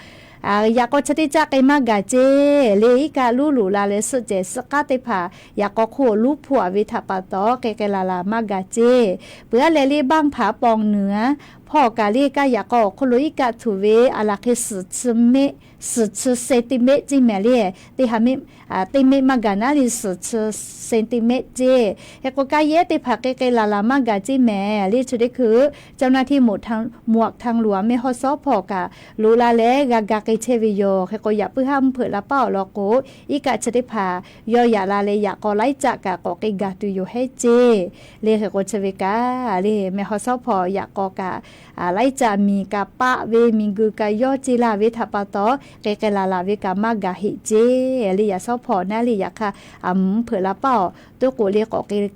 yaꞈ k'aw chi teˇ caˆ k'ai maˇ gaˬ ceˇ le iˉ kaˆ luˉ loꞈ la leh suhˆ cehˬ suhˆ k'aˉ teˇ hpaˍ yaꞈ k'aw hk'oˆ luˉ hpoˆ a ve htaꞈ pa taw k'ai k'ai laˬ laˬ maˇ gaˬ ceˇ. Peuˬ a leh le บ้านผาปล่องเหนือ hpawˇ hpawˇ kaꞈ le kaˇ yaꞈ k'aw awˬ hk'oˆ lo iˉ kaˆ htuꞈ ve a laˬ hk'e suhˍ chi meˆ, suhˍ chi centimetre ceˇ mehˍ le. Teˇ ha meˆ, teˇ meˆ maˇ gaˬ naˉ le suhˍ chi centimetre ceˇ. Hk'e k'o kaˇ yehˉ teˇ hpaˍ k'e k'e laˬ laˬ maˇ gaˬ ceˇ mehˍ le. Chi teˇ hkui เจ้าหน้าที่หมวกทาง หมวกทางหลวง แม่ฮ่องซ่อน hpawˇ kaꞈ loꞈ la leh g'a ga k'ai chehˇ ve yoˬ. Hk'e k'o yaꞈ puiˉ haˉ mvuhˇ hpeuꞈ la paˉ awˬ lawn k'o, iˉ kaˆ chi teˇ hpaˍ yawˇ yaꞈ la leh yaꞈ k'aw laiˉ caˆ kaꞈ k'awꞈ k'ai gaˬ tuˬ yoˬ hehˉ ceˇ le. Hk'e k'o chi ve kaꞈ le แม่ฮ่องซ่อน hpawˇ yaꞈ k'aw kaꞈ laiˉ caˆ miˬ kaꞈ paˆ ve, miˬ guiˬ kaꞈ yawˇ ce la ve htaꞈ pa taw, k'e k'ai laˬ laˬ ve kaꞈ maˇ gaˬ heˆ ceˇ le. Yaꞈ shawˉ hpawˇ naˉ le yaꞈ hk'aˇ mvuhˇ hpeuꞈ la paˉ awˬ toˉ k'o le k'awꞈ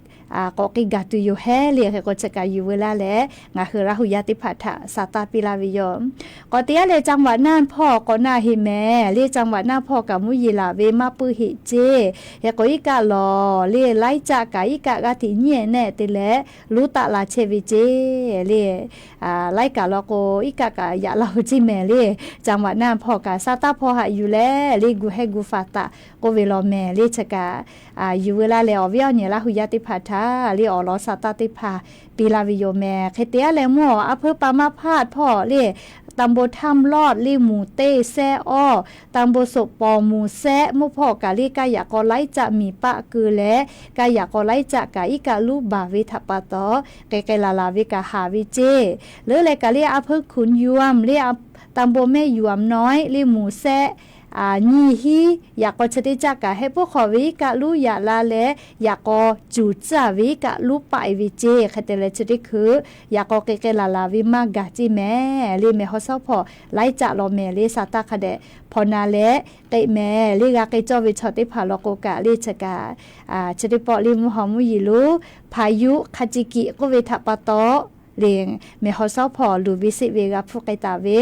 k'ai gaˬ tuˬ yoˬ hehˉ le. Hk'e k'o chi kaꞈ yuˬ veu laˇ leh ngaˬ hui Laˇ hu yaˇ teˇ hpaˍ htaꞈ sa taˇ piˇ laˇ ve yoˬ. K'awꞈ te yaˇ leh จังหวัดน่าน hpawˇ k'awꞈ na heˆ mehˍ le. จังหวัดน่าน hpawˇ kaꞈ mvuhˇ yeˬ laˬ ve maˇ puiˉ heˆ ceˇ. Hk'e k'o iˉ kaˆ lawˬ le laiˉ caˆ kaꞈ iˉ kaˆ g'aˇ hteꞈ nyiˉ ehˍ nehˆ te leh luˉ taˆ la chehˇ ve ceˇ le. Laiˉ kaꞈ law k'o iˉ kaˆ kaꞈ yaꞈ la ve ceˇ mehˍ le. จังหวัดน่าน hpawˇ kaꞈ sa taˇ hpaw haꞈ yuˬ leh le gu hehˉ gu faˍ taˍ k'oˆ ve law mehˍ le. Chi kaꞈ yuˬ veu laˇ leh awˬ viˉ awˬ nyi Laˇ hu yaˇ teˇ hpaˍ htaꞈ le awˬ lawn sa taˇ teˇ hpaˍ piˇ laˇ ve yoˬ mehˍ. Hk'e te yaˇ leh mvuhˇ awˬ a hpeuˇ pa maˇ hpaˇ hpawˇ le ตำบลถ้ำลอด le mvuhˬ teˇ sehˉ awˇ, ตำบลสบปอก mvuhˬ sehˉ mvuhˇ hpawˇ kaꞈ le kaˇ yaꞈ k'aw laiˉ caˆ miˬ paˆ keu leh kaˇ yaꞈ k'aw laiˉ caˆ kaꞈ iˉ kaˆ luˉ baˬ ve htaꞈ pa taw, k'e k'ai laˬ laˬ ve kaꞈ haˍ ve ceˇ. Leuˉ leh kaꞈ le a hpeuˇ ขุนยวม le ตำบลแม่หยวมน้อย le mvuhˬ sehˉ nyiˇ hiˉ yaꞈ k'aw chi teˇ caˆ kaꞈ hehˆ puiˉ hk'awꞈ ve iˉ kaˆ luˉ yaꞈ la leh yaꞈ k'aw cuˬ tcuhˉ ve iˉ kaˆ luˉ paˆ e ve ceˇ. Hk'e te leh chi teˇ hkui yaꞈ k'aw k'e k'ai laˬ laˬ ve maˇ gaˬ ceˇ mehˍ le. แม่ฮ่องซ่อน hpawˇ laiˉ caˆ law mehˍ le sa taˇ hk'a dehꞈ hpaw na leh k'e mehˍ le. G'a k'ai cawˇ ve chaw teˇ hpaˍ law k'o kaꞈ le chi kaꞈ chi teˇ pawˆ le mvuhˇ haw mvuhˇ yeˬ lo พายุ hk'a ci kiꞈ k'oˆ ve htaꞈ pa taw le แม่ฮ่องซ่อน hpawˇ luˬ ve seˆ ve g'a hpfuhˇ k'ai taˍ ve.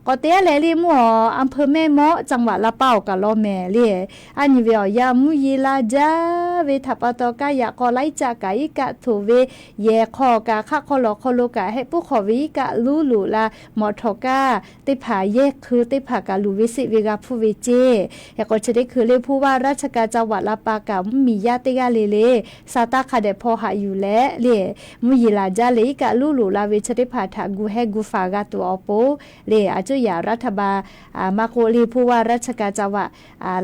K'awꞈ te yaˇ leh le mvuhˇ awˬ อำเภอแม่เมาะ จังหวัดลำปาง awˬ kaꞈ law mehˍ le. A nyi ve awˬ yanˇ mvuhˇ yeˬ la jaˇ ve htaꞈ pa taw kaˇ yaꞈ k'aw laiˉ caˆ kaꞈ iˉ kaˆ htoꞈ ve yehˬ hk'aw kaꞈ hk'aˆ hk'aw lawˬ hk'aw lo kaꞈ hehˆ puiˉ hk'awꞈ ve iˉ kaˆ luˉ luꞈ la mawꞈ htawꞈ kaˇ teˇ hpaˍ yehˇ hkui teˇ hpaˍ kaꞈ luˬ ve seˆ ve g'a hpfuhˇ ve ceˇ. Hk'e k'o chi teˇ hkui le ผู้ว่าราชการจังหวัดลำปาง kaꞈ mvuhˇ miˬ yaˇ teˇ g'aˇ le le sa taˇ hk'a dehꞈ hpaw haꞈ yuˬ leh le mvuhˇ yeˬ laˬ jaˇ leh iˉ kaˆ luˉ luꞈ la ve chi teˇ hpaˍ htaꞈ gu hehˉ gu faˍ g'a tuˬ awˬ pon le a cuˇ yaꞈ รัฐบาล maˇ k'oˆ le ผู้ว่าราชการจังหวัด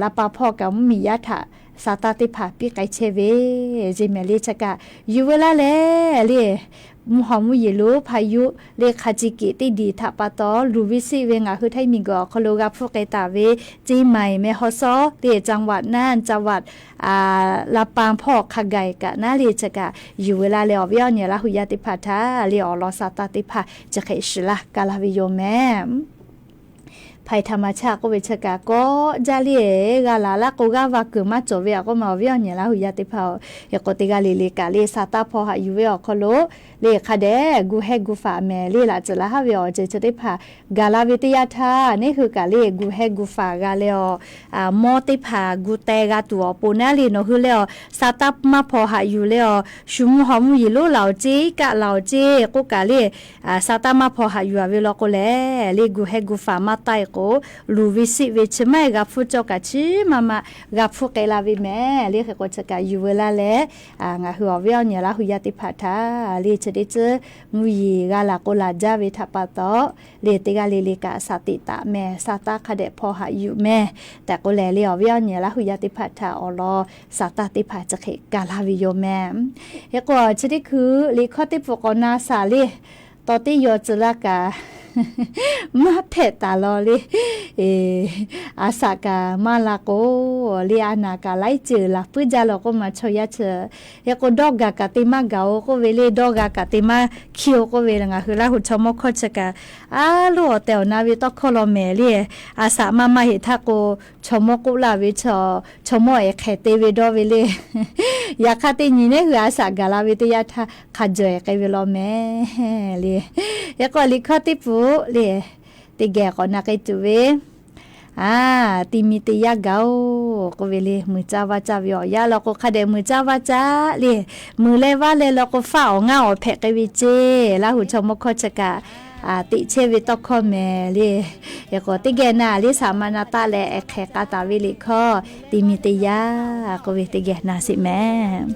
ลำปาง hpawˇ kaꞈ mvuhˇ miˬ yaˇ htaꞈ sa taˇ teˇ hpaˍ piˇ k'ai chehˇ ve ceˇ mehˍ le. Chi kaꞈ yuˬ veu laˇ leh le mvuhˇ haw mvuhˇ yeˬ lo พายุ le hk'a ci kiꞈ teˇ diˬ htaꞈ pa taw luˬ ve seˆ ve ngaˬ hui Htaiˇ miˬ guiˬ awˬ hk'aw lo g'a hpfuhˇ k'ai taˍ ve เชียงใหม่ แม่ฮ่องสอน le จังหวัดน่าน จังหวัดลำปาง hpawˇ hk'a gaˬ kaꞈ naˉ le chi kaꞈ yuˬ veu laˇ leh awˬ viˉ awˬ nyi Laˇ hu yaˇ teˇ hpaˍ htaꞈ le awˬ lawn sa taˇ teˇ hpaˍ chi hk'e shiˍ laˇ ka laˇ ve yoˬ mehˍ. Hpaˍ htaꞈ maˍ chaˇ k'oˆ ve chi kaꞈ kawˆ jaˇ le g'a laˬ laˇ k'o g'aˇ va kuiˬ maˇ cawˬ ve a k'oˆ ma awˬ viˉ awˬ nyi Laˇ hu yaˇ teˇ hpaˍ-oˬ. Hk'e k'o teˇ g'aˇ le le kaꞈ le sa taˇ hpaw haꞈ yuˬ ve awˬ hk'aw lo le hk'a dehꞈ gu hehˉ gu faˍ mehˍ le laꞈ tcuhˍ laˇ haˉ ve awˬ ceuˬ chi teˇ hpaˍ gaˬ la ve teˇ yanˇ htaˇ neˇ hui kaꞈ le gu hehˉ gu faˍ g'a leh awˬ mawˇ teˇ hpaˍ gu teh g'a tuˬ awˬ pon naˉ le nawˬ hui leh awˬ sa taˇ maˇ hpaw haꞈ yuˬ leh awˬ shu mvuhˇ haw mvuhˇ yeˬ lonˉ laˬ awˬ ceˇ iˉ kaˆ laˬ awˬ ceˇ k'oˆ kaꞈ le sa taˇ maˇ hpaw haꞈ yuˬ a ve law k'o lehˬ le gu hehˉ gu faˍ maˇ taˆ e k'o luˬ ve seˆ ve chi maˇ heˆ g'a hpfuhˇ cawˇ kaꞈ chi maˇ maˇ g'a hpfuhˇ k'ai la ve mehˍ le. Hk'e k'o chi kaꞈ yuˬ veu laˇ leh ngaˬ hui awˬ viˉ awˬ nyi Laˇ hu yaˇ teˇ hpaˍ htaꞈ le chi teˇ tcuhˉ mvuhˇ yeˬ g'a laˬ k'o laˬ jaˇ ve htaꞈ pa taw le teˇ g'aˇ le le kaꞈ sa teꞈ taˍ mehˍ sa taˇ hk'a dehꞈ hpaw haꞈ yuˬ mehˍ tehꞈ k'oˆ leh le awˬ viˉ awˬ nyi Laˇ hu yaˇ teˇ hpaˍ htaꞈ awˬ lawn sa taˇ teˇ hpaˍ chi hk'e ka laˇ ve yoˬ mehˍ. Hk'e k'o chi teˇ hkui liꞈ hkawˇ teˇ pfuhˍ k'awꞈ na shaˍ le tawˍ teˇ yaw tcuh laˇ kaꞈ maˇ hpehꞈ taˍ law le. A shaꞈ kaꞈ maˇ la k'o le a naˍ kaꞈ laiˉ ceuˬ laˬ puiˉ jaˇ law k'oˆ ma chaw yaˇ chi. Hk'e k'o dawˇ gaˬ kaꞈ te maˇ gaˬ-o k'oˆ ve le dawˇ g'a kaꞈ te maˇ hkiˇ-o k'oˆ ve ngaˬ hui Laˇ hu chaw mawˇ hkawˇ chi kaꞈ a loˉ awˬ tehˬ awˬ na ve tawˇ hkawˇ law mehˍ le. A shaꞈ maˇ maˇ heˆ htaˇ k'o chaw mawˇ k'oˆ laˇ ve chaw, chaw mawˇ ehˍ hk'ehꞈ te ve dawˇ ve le. Yaꞈ hk'aˇ teˇ nyi neˇ hui a shaꞈ gaˬ la ve teˇ yanˇ htaˇ hk'a jawˬ ehˍ k'ai ve law mehˍ le. Hk'e k'o liꞈ hkawˇ teˇ pfuhˍ le teˇ geh k'awꞈ na k'ai tuˬ ve a ti mi te yaˇ gaˬ-oˬ k'oˆ ve le muiˬ caˇ vaˇ caˇ ve awˬ yanˇ law k'o hk'a dehꞈ muiˬ caˇ vaˇ caˇ le. Muiˬ leh vaˇ leh law k'o faˆ awˬ ngaˇ awˬ hpehꞈ k'ai ve ceˇ Laˇ hu chaw mawˇ hkawˇ chi kaꞈ teꞈ chehˇ ve tawˇ hkawˇ mehˍ le. Hk'e k'o teˇ geh na le shaꞈ ma na taˆ leh ehˍ hk'ehꞈ k'a taˍ ve liꞈ hkawˇ ti mi te yaˇ k'oˆ ve teˇ geh na sheˍ mehˍ.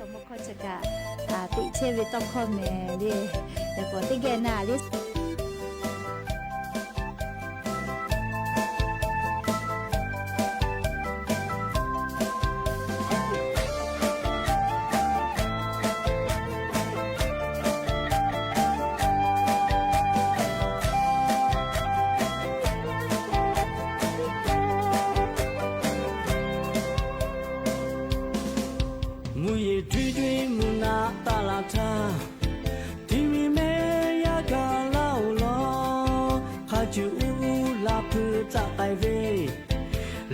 Teꞈ chehˇ ve tawˇ hkawˇ mehˍ le. Hk'e k'o teˇ geh na le Mvuhˇ yeˬ tuiˇ tuiˇ mvuhˇ naˆ taˆ la htaˇ, ti mi mehˆ yaˇ kaꞈ laˇ-oˬ law. Hk'a cuˬ uˉ uˉ laˇ hpui tzaꞈ k'ai ve,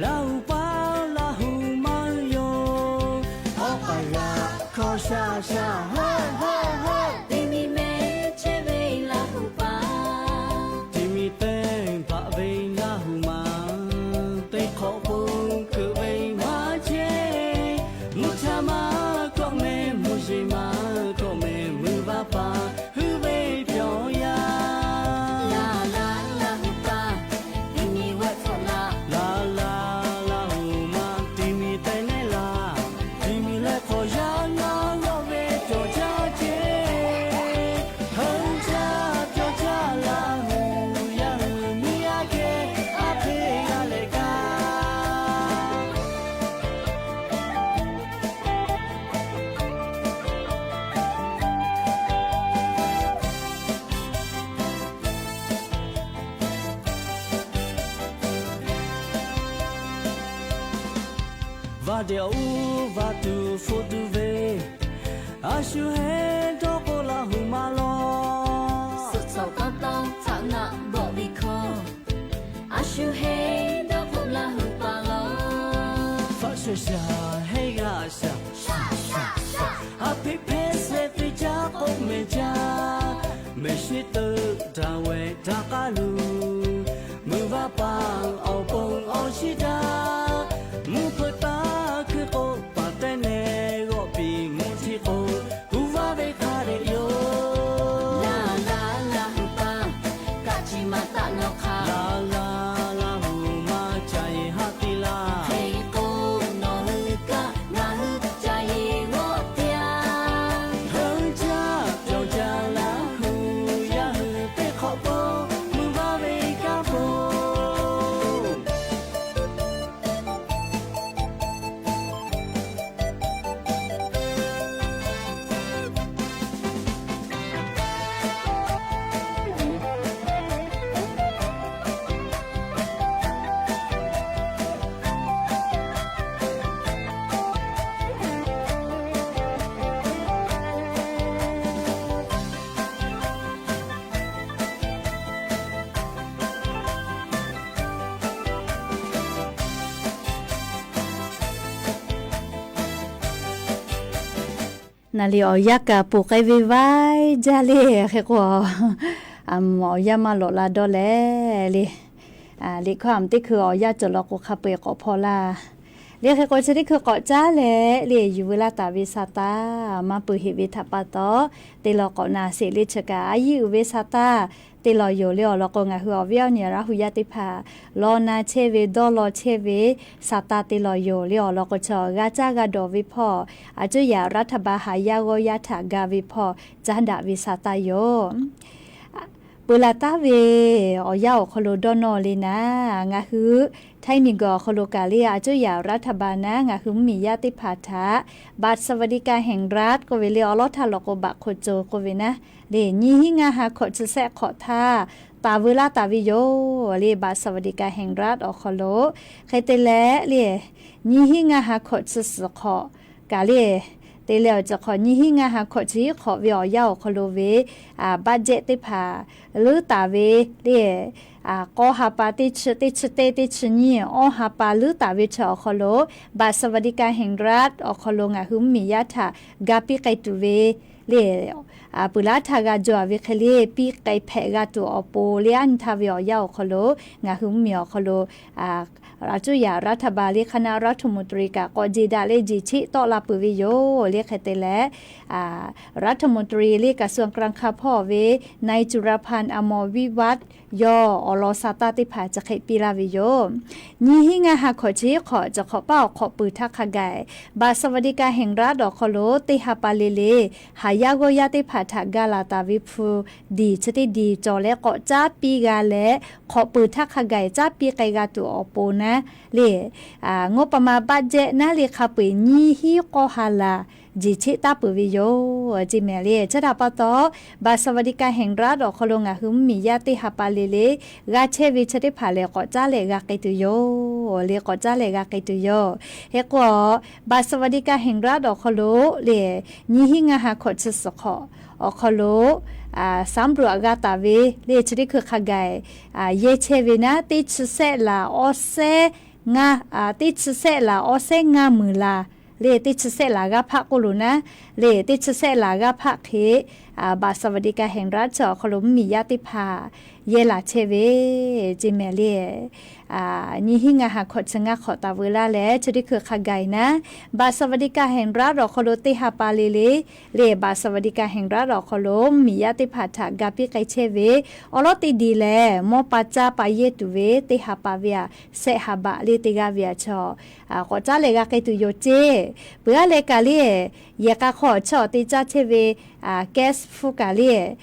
Laˇ huˍ paˍ Laˇ huˍ maˇ yoˬ. Awˬ k'aˍ g'aꞈ hkawˇ shaˆ shaˆ, ha ha ha, ti mi mehˆ chehˇ ve Laˇ huˍ paˍ, ti mi teˇ hpaˍ ve Laˇ huˍ maˍ, teˇ hk'awꞈ k'o keu ve maˇ chehˇ. Mvuhˇ cha maˇ kawˆ mehˍ, mvuhˇ yeˬ maˇ kawˆ mehˍ, mvuhˇ vaˇ paˍ huiˉ ve pyawˬ yaˇ. Laˇ laˇ Laˇ huˍ paˍ, ti mi wehˆ hpfuhˆ laˇ. Laˇ laˇ Laˇ huˍ maˍ, ti mi te nehˉ laˇ. Ti mi leh hk'awꞈ yaˇ ngaˬ g'awˆ ve cawˬ caˇ ceˇ. Hteˇ caˇ cawˬ caˇ Laˇ huˍ yaˇ hui miˇ aˉ hk'e, aˉ hk'e g'a leh kaˇ. Vaˇ dehꞈ uˉ vaˇ tuˬ hpfuhˆ tuˬ ve, a shu heˆ dawˇ k'o Laˇ huˍ maˍ law. Suhˍ cawˬ tawˇ tawˇ htaꞈ naˆ bawˆ ve hkawˇ, a shu heˆ dawˇ k'o Laˇ huˍ paˍ law. Faˆ shaˍ shaˍ heˆ g'aˇ shaˍ, a hpeꞈ hpehˇ shehˍ teˇ caˉ k'oˆ mehˍ caˇ. Mehˍ shiˉ teuˆ daꞈ wehˍ daꞈ k'aˉ luˬ, mvuhˇ vaˇ paˍ awˬ pon awˬ shiˉ daꞈ. Mvuhˇ hpeuꞈ taˇ hkuiˇ k'o paˍ tehˉ nehˬ g'awˆ piˍ mvuhˇ htiˇ k'o, hu vaˇ ve hk'a dehꞈ yoˬ. Laˇ laˇ Laˇ huˍ paˍ, kaꞈ chi maˇ taˆ nawˬ hk'aˇ. Laˇ laˇ Laˇ huˍ maˍ, ca yeˬ haˉ te laˇ. Hk'e k'o nawˬ hui kaꞈ ngaˬ hui ca yeˬ g'awˆ teˇ yanˇ. Hteˇ caˇ cawˬ caˇ Laˇ huˍ yaˇ hui teˇ hk'awꞈ k'o, mvuhˇ vaˇ ve kanˉ po. Naˍ liꞈ awˬ yanˇ kaꞈ poˬ k'ai ve vaiˇ jaˇ le. Hk'e k'o, awˬ yanˇ maˇ lawꞈ la dawˇ leh le. Liꞈ hkawˇ aˬ teˇ hkui awˬ yanˇ cawˬ law k'o hk'a peu-eˬ k'awꞈ hpaw laˇ le. Hk'e k'o chi teˇ hkui k'awꞈ caˉ leh le, yuˬ veu laˇ taˍ ve Saˍtanˍ maˇ peuˬ heꞈ ve htaꞈ pa taw, te lawˬ k'awꞈ na sheˍ le. Chi kaꞈ a yiˇ uiˍ ve Saˍtanˍ te lawˬ yoˬ le awˬ lawn k'o, ngaˬ hui awˬ viˉ awˬ nyi Laˇ huˍ yaˇ teˇ hpaˍ law na chehˇ ve, dawˇ law chehˇ ve Saˍtanˍ te lawˬ yoˬ le awˬ lawn k'o, chaw g'a caˇ g'a dawˬ ve hpawˇ, a cuˇ yaꞈ รัฐบาล haˍ yaˇ g'awˇ yaˇ htaꞈ ga ve hpawˇ caˉ daꞈ ve Saˍtanˍ yoˬ. Peuˬ laˬ taˍ ve awˬ yanˇ awˬ hk'aw lo dawˇ nawˇ le naˉ, ngaˬ hui Htaiˇ miˬguiˬ awˬ hk'aw lo kaꞈ le, a cuˇ yaꞈ รัฐบาล naˉ ngaˬ hui mvuhˇmiˬ yaˇ teˇ hpaˍ htaꞈ บัตรสวัสดิการแห่งรัฐ k'oˆ ve le, awˬ lawˉ htaˇ lawꞈ k'o บัตรคนจน k'oˆ ve naˉ le, nyiˇ hinˉ ngaˇ ha hkawꞈ chi sehˆ hk'awꞈ htaˇ taˍ veu laˇ taˍ ve yoˬ le. บัตรสวัสดิการแห่งรัฐ awˬ hk'aw lo hk'e te leh le, nyiˇ hinˉ ngaˇ ha hkawꞈ chi suhˍ hk'awꞈ kaꞈ le, te leh awˬ ceuˬ hk'awꞈ nyiˇ hinˉ ngaˇ ha hkawꞈ chi hiˉ hk'awꞈ ve awˬ yanˇ awˬ hk'aw lo ve budget teˇ hpaˍ leuˉ taˍ ve le, k'awˇ ha pa teˇ chi, teˇ chi teˇ, teˇ chi nyiˇ, awˇ ha pa leuˉ taˍ ve chi awˬ hk'aw lo บัตรสวัสดิการแห่งรัฐ awˬ hk'aw lo ngaˬ hui mvuhˇmiˬ yaˇ htaꞈ ga piˇ k'ai tuˬ ve le, peuˬ laˇ htaˇ g'a jaw ve hk'e le piˇ k'ai hpehꞈ g'a tuˬ awˬ pon le, aˉ nyi htaˇ ve awˬ yanˇ awˬ hk'aw lo ngaˬ hui mvuhˇmiˬ awˬ hk'aw lo รัฐบาล le คณะรัฐมนตรี kaꞈ k'awꞈ jeˬ daꞈ leh jeˬ cheˆ tawˆ la peuˬ ve yoˬ le. Hk'e te leh รัฐมนตรี le กระทรวงการคลัง hpawˇ ve นายจุลพันธ์ อมรวิวัฒน์ yawˇ awˬ lawn Saˍtanˍ teˇ hpaˍ chi hk'e piˇ laˇ ve yoˬ. Nyiˇ hinˉ ngaˇ ha hkawꞈ chi hiˉ hk'awꞈ chi hk'awꞈ paˉ awˬ hk'awꞈ peuˬ htaˇ hk'a gaˬ บัตรสวัสดิการแห่งรัฐ awˬ hk'aw lo teˇ ha pa le le haˍ yaˇ g'awˇ yaˇ teˇ hpaˍ htaꞈ ga laˬ taˍ ve hpu diˬ chi teˇ diˬ cawˬ leh k'awꞈ caˉ piˇ g'a leh, hk'awꞈ peuˬ htaˇ hk'a gaˬ caˉ piˇ k'ai g'a tuˬ awˬ pon naˉ le, งบประมาณ budget naˉ le hk'a peu-eˬ nyiˇ hinˉ k'awˇ ha laˬ jeˬ cheˆ taˉ peuˬ ve yoˬ ceˇ mehˍ le. Chi htaꞈ pa taw, บัตรสวัสดิการแห่งรัฐ awˬ hk'aw lo ngaˬ hui mvuhˇmiˬ yaˇ teˇ ha pa le le g'a chehˇ ve chi teˇ hpaˍ lehˬ, k'awꞈ caˉ leh g'a k'ai tuˬ yoˬ le, k'awꞈ caˉ leh g'a k'ai tuˬ yoˬ. Hk'e k'o, บัตรสวัสดิการแห่งรัฐ awˬ hk'aw lo le, nyiˇ hinˉ ngaˇ ha hkawꞈ chi suhˍ hk'awꞈ awˬ hk'aw lo สำรวจ g'a taˍ ve le, chi teˇ hkui hk'a gaˬ yehˇ chehˇ ve naˉ, teˇ chi sehˆ laˬ awˇ sehˉ ngaˇ, teˇ chi sehˆ laˬ awˇ sehˉ ngaˇ meunˍ laˬ le, teˇ chi sehˆ laˬ g'aˇ hpaˆ k'oˆ lo naˉ le, teˇ chi sehˆ laˬ g'aˇ hpaˆ hk'e บัตรสวัสดิการแห่งรัฐ chi awˬ hk'aw lo mvuhˇmiˬ yaˇ teˇ hpaˍ yehˇ laˬ chehˇ ve ceˇ mehˍ le. Nyiˇ hinˉ ngaˇ ha hkawꞈ chi ngaˇ hk'awꞈ taˍ veu laˇ leh, chi teˇ hkui hk'a gaˬ naˉ, บัตรสวัสดิการแห่งรัฐ awˬ hk'aw lo teˇ ha pa le le le, บัตรสวัสดิการแห่งรัฐ awˬ hk'aw lo mvuhˇmiˬ yaˇ teˇ hpaˍ htaꞈ ga piˇ k'ai chehˇ ve awˬ lawn teˇ diˬ lehˬ, mawˇ pa caˇ pa yehˇ tuˬ ve teˇ ha pa ve aꞈ, sehˆ ha baꞈ le teˇ g'aˇ ve aꞈ chaw k'awꞈ caˉ leh g'a k'ai tuˬ yoˬ ceˇ. Peuˬ aˉ leh kaꞈ le, yehˬ k'a hk'aw chi awˬ te caˇ chehˇ ve gas hpu kaꞈ le,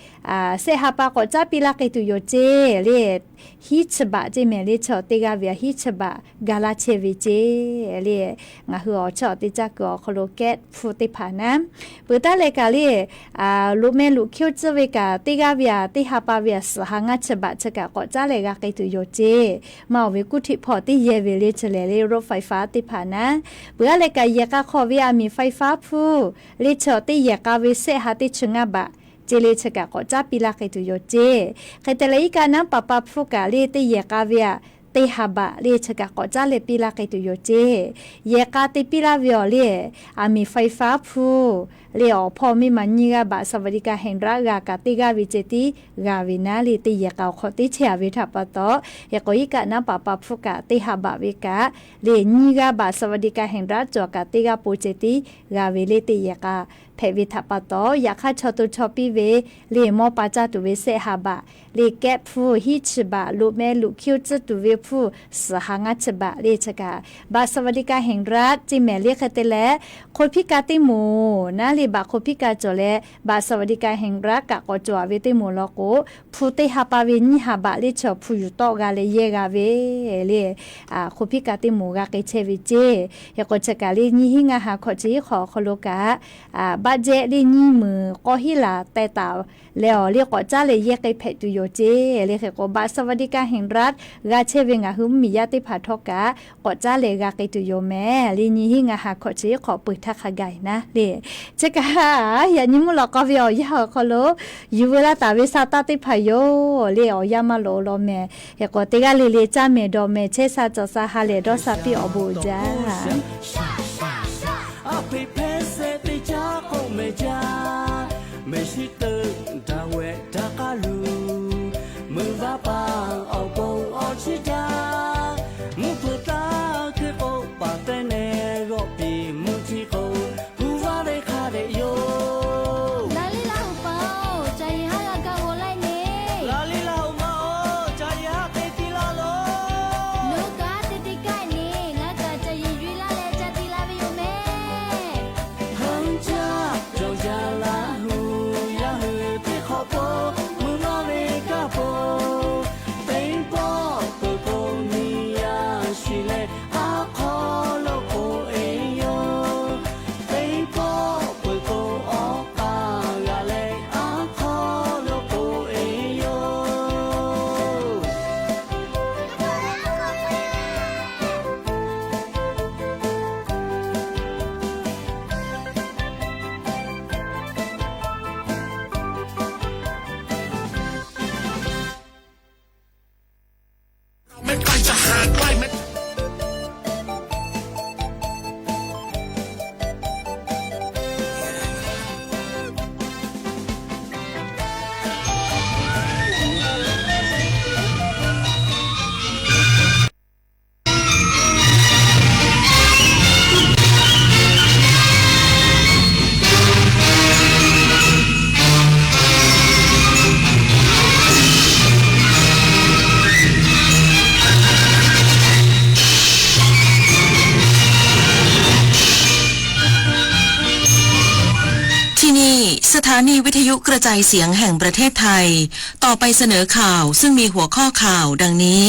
sehˆ ha pa k'awꞈ caˉ piˇ laˇ k'ai tuˬ yoˬ ceˇ le. Hiˉ chi baꞈ ceˇ mehˍ le, chi awˬ teˇ g'aˇ ve aꞈ hiˉ chi baꞈ ga laˇ chehˇ ve ceˇ le. Ngaˬ hui awˬ chi awˬ te caˇ kuiˬ awˬ hk'aw lo gas hpu teˇ hpaˍ naˉ, peuˬ taˉ leh kaꞈ le, loꞈ meh loꞈ hkiˇ oˇ tcuhˉ ve kaꞈ teˇ g'aˇ ve aꞈ teˇ ha pa ve aꞈ suhˍ ha ngaˇ chi baꞈ chi kaꞈ k'awꞈ caˉ leh g'a k'ai tuˬ yoˬ ceˇ. Maˇ oˬ ve kuˇ htiꞈ hpawˇ teˇ yehˇ ve le, chi lehˬ le รถไฟฟ้า teˇ hpaˍ naˉ, peuˬ aˉ leh kaꞈ yehˬ k'a hk'aw ve aˬ miˍ ไฟฟ้า hpu le, chi awˬ teˇ yehˬ k'a ve sehˆ ha teˇ chi ngaˇ baꞈ ceˇ le, chi kaꞈ k'awꞈ caˉ piˇ laˇ k'ai tuˬ yoˬ ceˇ. Hk'e te leh iˉ kaˆ naˉ paˍ pa hpu kaꞈ le, teˇ yehˬ k'a ve aꞈ teˇ ha baꞈ le, chi kaꞈ k'awꞈ caˉ leh piˇ laˇ k'ai tuˬ yoˬ ceˇ. Yehˬ k'a te piˇ laˇ ve awˬ le, aˬ miˍ ไฟฟ้า hpu le, awˬ hpawˇ miˇ ma nyiˇ g'aˇ บัตรสวัสดิการแห่งรัฐ g'a kaꞈ teˇ g'aˇ ve ceh tiˉ g'a ve naˉ le, teˇ yehˬ k'a awˬ hk'aw teˇ chehˇ a ve htaꞈ pa taw, hk'e k'o iˉ kaˆ naˉ paˍ pa hpu kaꞈ teˇ ha baꞈ ve kaꞈ le, nyiˇ g'aˇ บัตรสวัสดิการแห่งรัฐ cawˬ kaꞈ teˇ g'aˇ po ceh tiˉ g'a ve le, teˇ yehˬ k'a hpehꞈ ve htaꞈ pa taw, yaꞈ hk'aˇ chaw to chaw piˇ ve le, mawˇ pa caˇ tuˬ ve sehˆ ha baꞈ le, gas hpu hiˉ chi baꞈ, loꞈ meh loꞈ hkiˇ oˇ tcuhˉ tuˬ ve hpu suhˍ ha ngaˇ chi baꞈ le, chi kaꞈ บัตรสวัสดิการแห่งรัฐ ceˇ mehˍ le. Hk'e te leh, hk'o hpiˇ ka teˇ moˍ naˉ le, baꞈ hk'o hpiˇ ka cawˬ leh บัตรสวัสดิการแห่งรัฐ kaꞈ k'awꞈ cawˬ a ve teˇ moˍ law k'o, hpu teˇ ha pa ve nyiˇ ha baꞈ le, chi awˬ hpu yuˬ tawˆ g'a leh yehˇ g'a ve le, hk'o hpiˇ ka teˇ moˍ g'a k'ai chehˇ ve ceˇ. Hk'e k'o chi kaꞈ le, nyiˇ hinˉ ngaˇ ha hkawꞈ chi hiˉ hk'awꞈ awˬ hk'aw lo kaꞈ, บัตร jehˆ le nyiˇ meunˍ k'awˇ hiˉ laˬ teh taˍ leh awˬ le k'awꞈ caˉ leh yehˇ k'ai hpehꞈ tuˬ yoˬ ceˇ le. Hk'e k'o บัตรสวัสดิการแห่งรัฐ g'a chehˇ ve ngaˬ hui mvuhˇmiˬ yaˇ teˇ hpaˍ htawˇ kaꞈ k'awꞈ caˉ leh g'a k'ai tuˬ yoˬ mehˍ le. Nyiˇ hinˉ ngaˇ ha hkawꞈ chi hiˉ hk'awꞈ peuˬ htaˇ hk'a gaˬ naˉ le, chi kaꞈ yaꞈ nyi mvuhˇ lawꞈ k'aw ve awˬ yanˇ awˬ hk'aw lo yuˬ veu laˇ taˍ ve sa taˇ teˇ hpaˍ yoˬ le, awˬ yanˇ maˇ loꞈ law mehˍ. Hk'e k'o teˇ g'aˇ le le caˇ mehˍ dawˬ mehˍ chehˇ sha cawˬ sha ha lehˬ dawˇ sha piˇ awˬ bon uiˍ jaˇ. A hpeꞈ hpehˇ sehˆ teˇ caˉ k'oˆ mehˍ jaˇ. Mehˍ shiˍ teuꞈ daꞈ wehꞈ daꞈ k'aˇ luˬ, meuꞈ vaˇ paˍ awˬ pon awˬ chiˇ jaˇ. Mvuhˇ hpeuꞈ taˇ hkui k'o, paˍ teˇ neh g'awˆ piˍ mvuhˇ htiˇ k'o, hu vaˇ ve hk'a dehꞈ yoˬ. Laˇ liˇ laˇ hoꞈ paˍ-oˬ, ca yeˬ haˉ g'a gaˇ g'aw laiˉ ne. Laˇ liˇ laˇ hoꞈ maˇ-oˬ, ca yeˬ haˉ k'ai piˇ laˇ loˬ. Nawˬ hui kaꞈ teˇ teˇ kaˆ ne, ngaˬ hui kaꞈ ca yeˬ yuˬ-e laˇ leh ca te la ve yoˬ mehˍ. Hk'aˬ caˇ cawˬ jaˇ laˇ hu, yaˇ hui teˇ hk'awꞈ k'o, mui maˇ ve kaˇ po, teˇ pawˆ peuˬ k'o, miˬ yaˇ shiˍ leh aˉ hk'aw lo k'oꞈ e yoˬ. Teˇ pawˆ peuˬ k'o, awˬ k'aˍ g'aꞈ leh aˉ hk'aw lo k'oꞈ e yoˬ.ที่นี่ สถานีวิทยุกระจายเสียงแห่งประเทศไทย ต่อไปเสนอข่าวซึ่งมีหัวข้อข่าวดังนี้